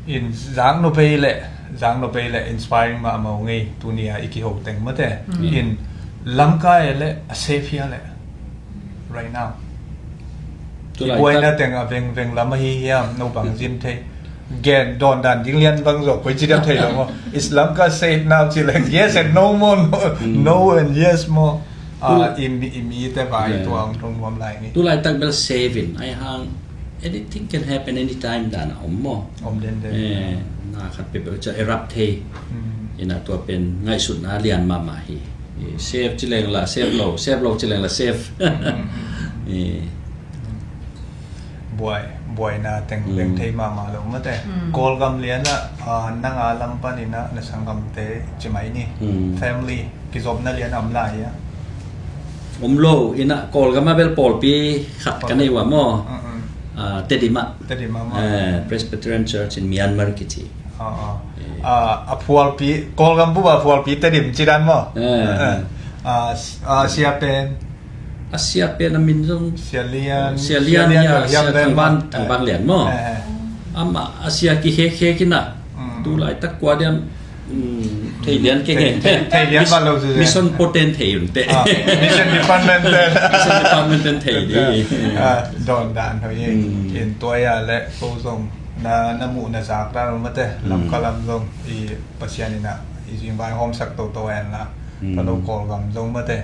in zak nu pei leh Zang lo pei le inspiring mahmah uh ngei, tuni a i kiho teng mate. Mm. In lamkai le a safe hia le right now. Tulai buaina tak teng a vengveng lam ahi hiam, no bang zin thei. Gen dawn dan ding lian bang zo, koi ci diam thei lo mo. Is Lamka safe now ci leng yes and no mo, no, mm, no and yes mo. Ah, i mi, i mi te vai, yeah, tua ang tong nuam lai ni. Tulai tak bel safe in, ai hang anything can happen anytime dan a om mo. Om den den. Eh, na khat pe pe cha erap thei. Mm. Ina tua pen ngaihsutna lian mahmah hi. Eh, safe ci leng la safe lo, safe lo ci leng la safe. Mm, mm, mm. Eh. Buai, buaina teng, mm, beng thei mahmah lo mate. Mm. Kawlgam lian ah, ah, nang a lam panin ah na sanggamte ci mai ni. Mm. Family, kizopna lian a om lai a? Om lo, ina Kawlgam a bel pawlpi khat ka nei ua maw. Mm, mm. Ah, Tedim ah. Tedim ah maw. Eh, Presbyterian Church in Myanmar kici. Ah, ah. Eh. Ah, a phualpi, Kawlgam bup a phualpi Tedim ci dan maw. Eh. Eh. Ah, s-, ah, sia pen. A sia pen a min zong Sia Lian, Sia Lian, Sia Lian ya, Sia Thangvan, Thangvan Lian maw. Eh, eh. Amah a sia kikhekkhek ina. Mm. Tulai tak kua diam, mm, thei lian keng e. Thei, thei, thei lian ba lo. Mission poten thei un te. Ah, mission department te. Mission department ten thei di. Ah, dawn dan hoi e. Mm. In tua ya le ko zong na, na muh na zak dan mate. Mm. Lamka lam zong i Pasian ina i zing vai hawmsak toto en la. Mm. Palo Kawlgam zong mate.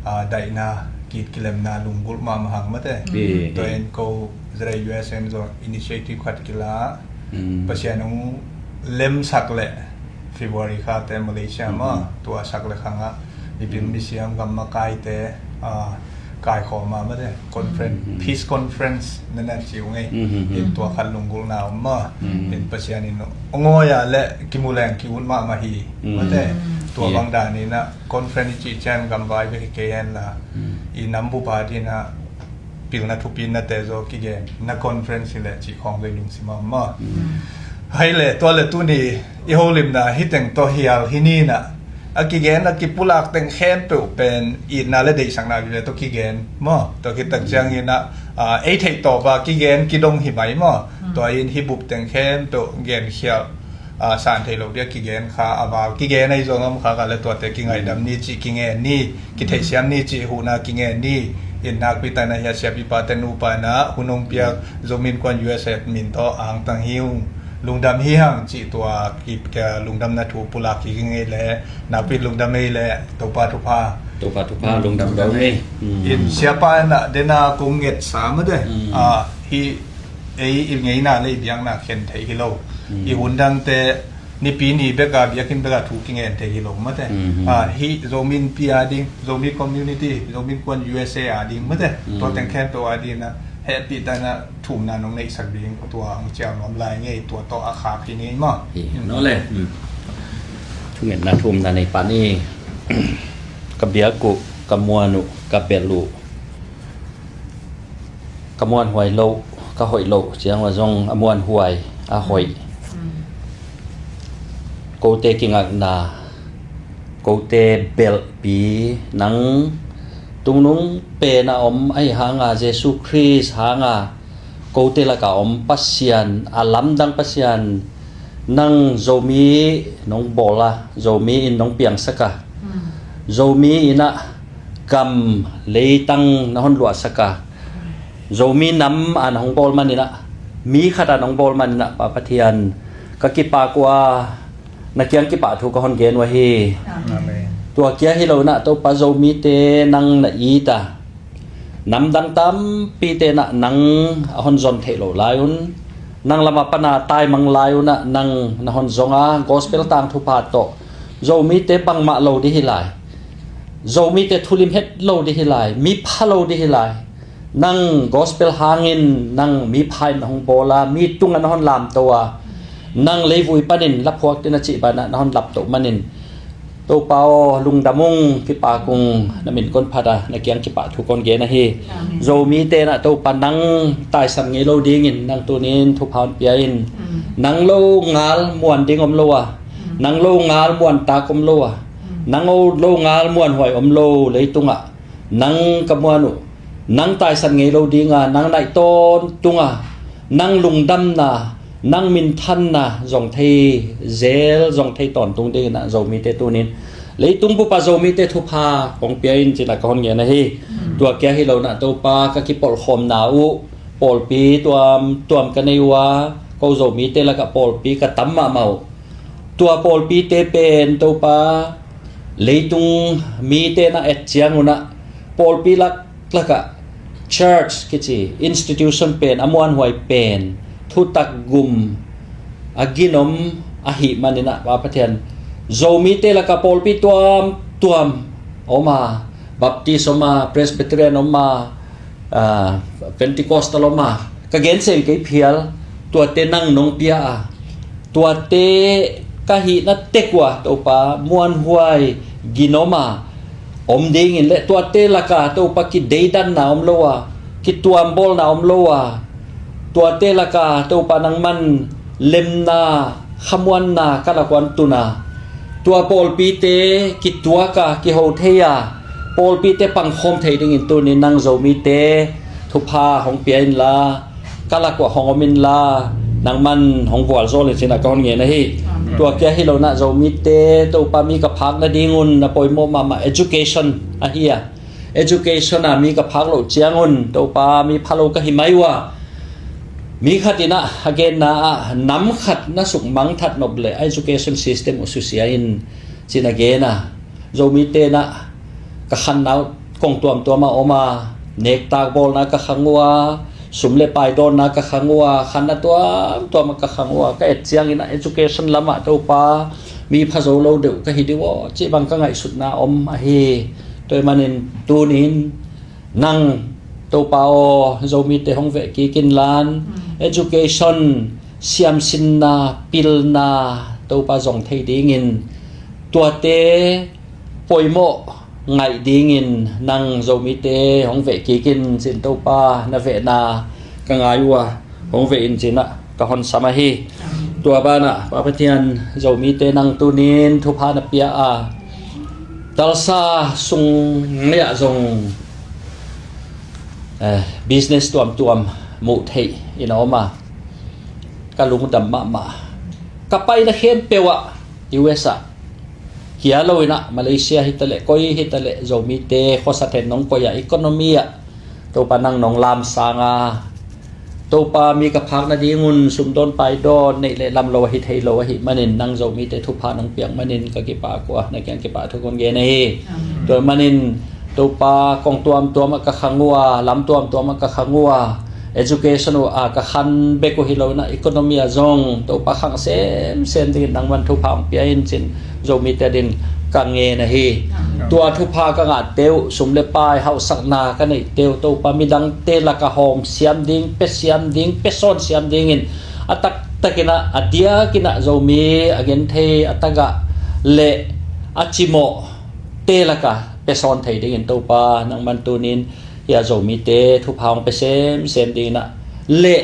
Ah, daihna, kit kilemna, lunggulh mahmah hang mate. Mm. Tua in ko zre U S M zong initiative khat kila. Mm. Pasian hong lemsak le February kha te Malaysia maw. Mm. Tua sak le khang ah mipil, mm, misiam gam makai te, ah, kaikhawm a mate. Conference, mm, peace conference na na ci uh ngei. Mm, mm, mm. In tua khat lunggulhna om maw. Mm. In Pasian in hong awi a le kimu leng ki-ut mahmah hi. Mm. Mate. Tua, yeah, bang dan ina conference i cih ciang gamvai bek hi kei hen la, mm, i nam bup a ding a pilna thupi na te zaw kigen na conference hi le cih khawng zaw i lungsim a om maw. Mm. Hai le tua le tuni i holimna hi teng tawh hial hi ni na, a kigen a kipulak teng khempeuh pen itna le deihsakna vive tawh kigen maw. Tua khit tak ciang ina, ah, ei theih tawp a kigen kidong hi mai maw. Mm. Tua in hi bup teng khempeuh genkhial, ah, san thei lo bia kigen kha, a val kigen ahi zong om kha kha le tuate kingaihdam ni cih kingen ni, kitheihsiam ni cih huhna kingen ni. In nakpi tak na hi a siapipa te nupa na hun hong piak Zomi Innkuan U S A min tawh angtang hi ung, lungdam hi hang cih tua ki, ki, lungdamna thu pulak hi ngei le nakpi lungdam ei le Topa thupha. Topa thupha, lungdam lo ei. Mm. In siapa na dena kong ngetsa mate. Mm. Ah, hi ei i ngeina le i biakna khen thei hi lo. Mm. I hun dangte nipi ni bek a biakinn bek a thu kingen thei hi lo mate. Mm. Ah, hi Zomi Innpi a ding, Zomi community, Zomi Innkuan U S A a ding mate. Mm. Tua teng khempeuh a ding na hehpih tak na thumna nong neihsak ding tua hong ciam nuam lai ngei, tua tawh a khak hi ngei maw. Hi, mm, no le. Mm. Thungetna thumna nei pan i ka biak uh, ka muan uh, ka belh uh, ka muanhuai loh, ka hoih loh ciang uh a zong a muanhuai, a hoih. Mm. Kote kingakna, kote belhpi nang tungnung pen a om ahi hanga, Jesu Khrist hanga, kote laka om Pasian, a lamdang Pasian, nang Zomi nong bawl a, Zomi in nong piangsak a, mm, Zomi in a gam leitang na hon luahsak a, Zomi nam a na hong bawl manin a, mi khat a na hong bawl manin a, Pa Pathian, ka kipak uh a, na kiang kipahthu ka hon gen uh ahi. Amen. Tua kia hi lo na, Topa, Zomite nang na it a, namdang tampite na nang a hon zon theih loh lai un, nang lama pana taimang lai un a nang na hon zong a, gospel tangthu pha tawh Zomite bangmah lo ding hi lai, Zomite thulim het lo ding hi lai, mi pha lo ding hi lai. Nang gospel hangin nang mi pha in na hong bawl a, mi tungah na hon lamto a, nang leivui panin laphuak ding na cih banah na hon laptoh manin, Topa aw, lungdam ung, kipak ung, na min kon phat a, na kiang kipahthu kon gen ahi. Amen. Zomite na Topa nang taisan ngei lo dingin nang tunin thupha hon pia in. Amen. Nang lo ngal muan ding om lo a, amen, nang lo ngal muan tak om lo a, amen, nang lo ngal muanhuai om lo leitungah nang ka muan uh, nang taisan ngei lo dinga, nang naih tawntunga, nang lungdamna, nang minthanna zong thei zel, zong thei tawntung dingin ah Zomite tunin leitung bup ah Zomite thupha hong pia in ci-in ah ka hon ngen ahi. Tua kia hi lo-in ah Topa, ka kipawlkhawmna uh pawlpi tuamtuam ka nei uh a, ko Zomite lakah pawlpi ka tam mahmah uh. Tua pawlpite pen Topa, leitung mite na et ciangun ah pawlpi laklakah church kici institution pen a muanhuai pen thutak gum a ginom ahih manin ah, Pa Pathian, Zomite lakah pawlpi tuamtuam om a, Baptist om a, Presbyterian om a, ah, Pentecostal om a, ka gen sem kei phial, tuate nang nong pia a, tuate ka hihna tek uh a Topa, muanhuai ginom a om dingin le tuate lakah Topa kideidanna om lo a, kituambawlna om lo a, tuate lakah Topa nangman lemna, khamuanna ka lak uh ah tun a, tua pawlpite kituak a, kiho thei a, pawlpite pangkhawm thei dingin tunin nang Zomite thupha hong pia inla, ka lak uh ah hong om inla, nangman hong vualzawl in ci-in ah ka hon ngen ahi. Amen. Tua kia hi lo-in ah Zomite Topa, mi ka phak nadingun a poimawh mahmah education ahi a, education ah mi ka phak loh ciangun Topa, mi phalo ka hi mai uh a, mi khat in ah a genna ah nam khat na suk mangthat nop leh a education system uh susia in ci-in a gen a, Zomite in ah ka khanna uh kong tuamtuam ah om a, nektak bawlna ka khang uh a, sum le pai dawnna ka khang uh a, khanna tuamtuam ah ka khang uh a, ka et ciangin ah education lamah Topa, mi pha zo lo deuh ka hi ding aw cih bang ka ngaihsutna om ahi. Tua ahih manin tunin nang Topa aw, Zomite hong veh kik inla, education siamsinna, pilna Topa zong thei dingin, tuate poimawh ngaih dingin nang Zomite hong veh kik in ci-in Topa, na vehna ka ngai uh a, hong veh in ci-in ah ka hon sam ahi. Tua banah Pa Pathian, Zomite nang tunin thupha na pia a, Tulsa sung ngei ah zong, eh, business tuamtuam muh theih in a om a, ka lungdam mahmah. Ka paina khempeuh ah, U S ah, kia lo-in ah Malaysia hi ta leh, koi hi ta leh, Zomite khuasa then nong koih ah, economy ah Topa nang nong lamsang a, Topa, mi ka phak nadingun sum dawn pai dawn neih le lam lo ahi thei lo ahih manin, nang Zomite thupha nong piak manin ka kipak uh a, na kiang kipahthu kong gen ahi. Amen. Tua manin Topa, kong tuamtuam ah ka khang uh a, lam tuamtuam ah ka khang uh a, education uh a ka khan bek uh hi lo-in ah economy ah zong Topa, khang semsem dingin nangman thupha hong pia in ci-in Zomite adingin ka ngen ahi. Amen. Tua thupha ka ngahte uh, sum le pai hauhsakna ka neihte uh Topa, midangte lakah hawm siam ding, pia siam ding, pia sawn siam dingin a taktakin ah, a diakin ah Zomi a genthei a tagah le a cimawhte lakah pia sawn thei dingin Topa, nangman tunin hih a Zomite thupha hong pia semsem dingin ah le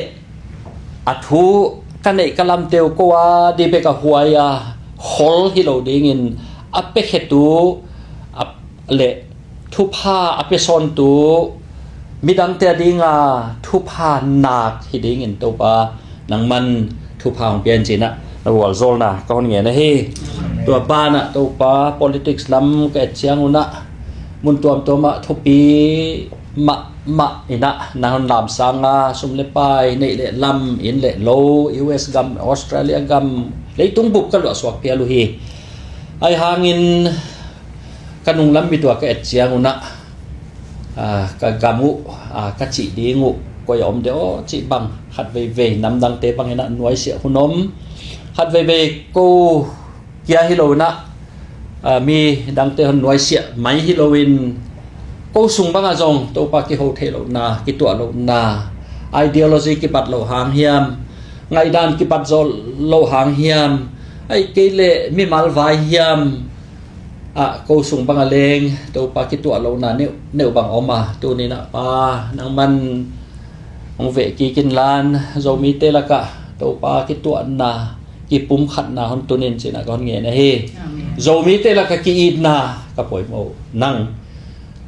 a thu ka neih ka lamte uh ko a ding bek a huai a khol hi lo dingin, a piakhiatu a le thupha a pia sawntu midangte adinga thupha nak hi dingin Topa, nangman thupha hong pia in ci-in ah na vualzawlna ka hon ngen ahi. Tua banah Topa, politics lam ka et ciangun ah mun tuamtuam ah thupi mahmah in ah na hon lamsang a, sum le pai, neih le lam, inn le lo, U S gam, Australia gam, leitung bup ka luahsuak phial uh hi. Ahi hangin ka nunglam mi tua ka et ciangun ah, ah, ka gam uh, ah, ka cih ding uh koi a om de aw cih bang, khat veivei namdangte bangin ah nuaisiah hun om, khat veivei ko kia hi lo-in ah, ah, midangte hon nuaisiah mai hi loin, ko sung bangah zong Topa kiho theih lohna, kituah lohna, ideology kibat loh hang hiam, ngaihdan kibat zawh loh hang hiam, ahih kei leh mimal vai hiam, ah, ko sung bangah leng Topa kituah lohna neuh, neuh bang om a, tuni-in ah Pa, nangman hong veh kik inla, Zomite lakah Topa kituahna, kipumkhatna hon tun in ci-in ah ka hon ngen ahi. Amen. Zomite lakah ki-itna ka poimawh uh. Nang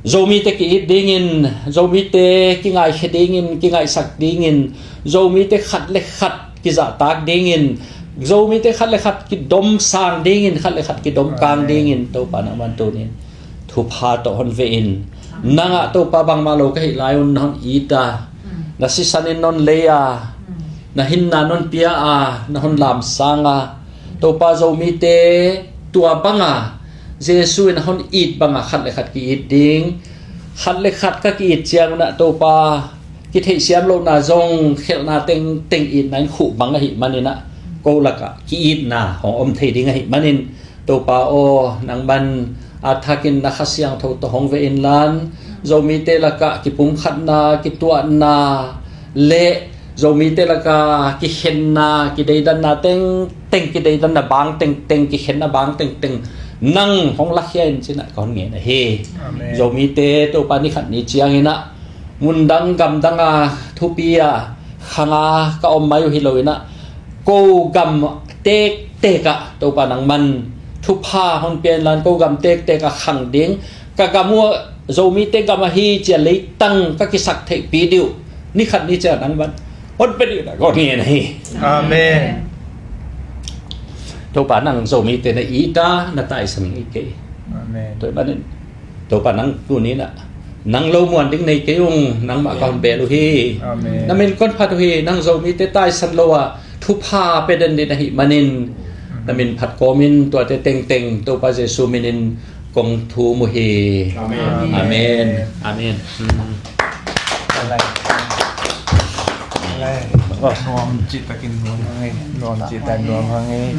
Zomite ki-it dingin, Zomite kingaikhia dingin, kingaihsak dingin, Zomite khat le khat kizahtak dingin, Zomite khat le khat kidomsang dingin, khat le khat kidomkang dingin Topa nangman tunin thupha tawh hon vein. Nangah Topa bangmah lo ka hih lai-un na hon it a, na sisanin non lei a, na hinna non pia a, na hon lamsang a, Topa Zomite tua banga Jesu in a hon it banga khat le khat ki-it ding. Khat le khat ka ki-it ciangunah Topa, kitheihsiam lohna zong khelhna tengteng itna in khuh bang ahih maninah, ko lakah ki-itna hong om thei ding ahih manin, Topa aw, nangman a thakin na Kha Siangtho tawh hong ve inlan, Zomite lakah kipumkhatna, kituahna le Zomite lakah kikhenna, kideidanna tengteng, kideidanna bang tengteng, kikhenna bang tengteng nang hong lakhia in cinah ka hon ngen ahi. Amen. Zomite Topa ni khat ni cianginah mundang gamdanga thupi a khanga ka om mai uh hi loinah, ko gam tektekah Topa nangman thupha hon pia inlan, ko gam tektekah khang ding, ka gam uh Zomite gam ahi cia leitang ka kisak theihpi dih uh ni khat ni cia nangman hon pia dih uh na ka hon ngen ahi. Amen. Topa nang Zomite na it a, na taisan ngei kei. Amen. Tua ahih manin Topa nang tuninah nang lo muan ding nei kei ung, nangmah ka hon bel uh hi. Amen. Na min kon phat uh hi. Nang Zomite taisan lo a thupha pia den ding ahih manin, na min phat kawmin tuate tengteng Topa Jesu minin kong thum uh hi. Amen. Amen. Amen. Nuam citakin nuam hang ei. Nuam citakin nuam hang ei.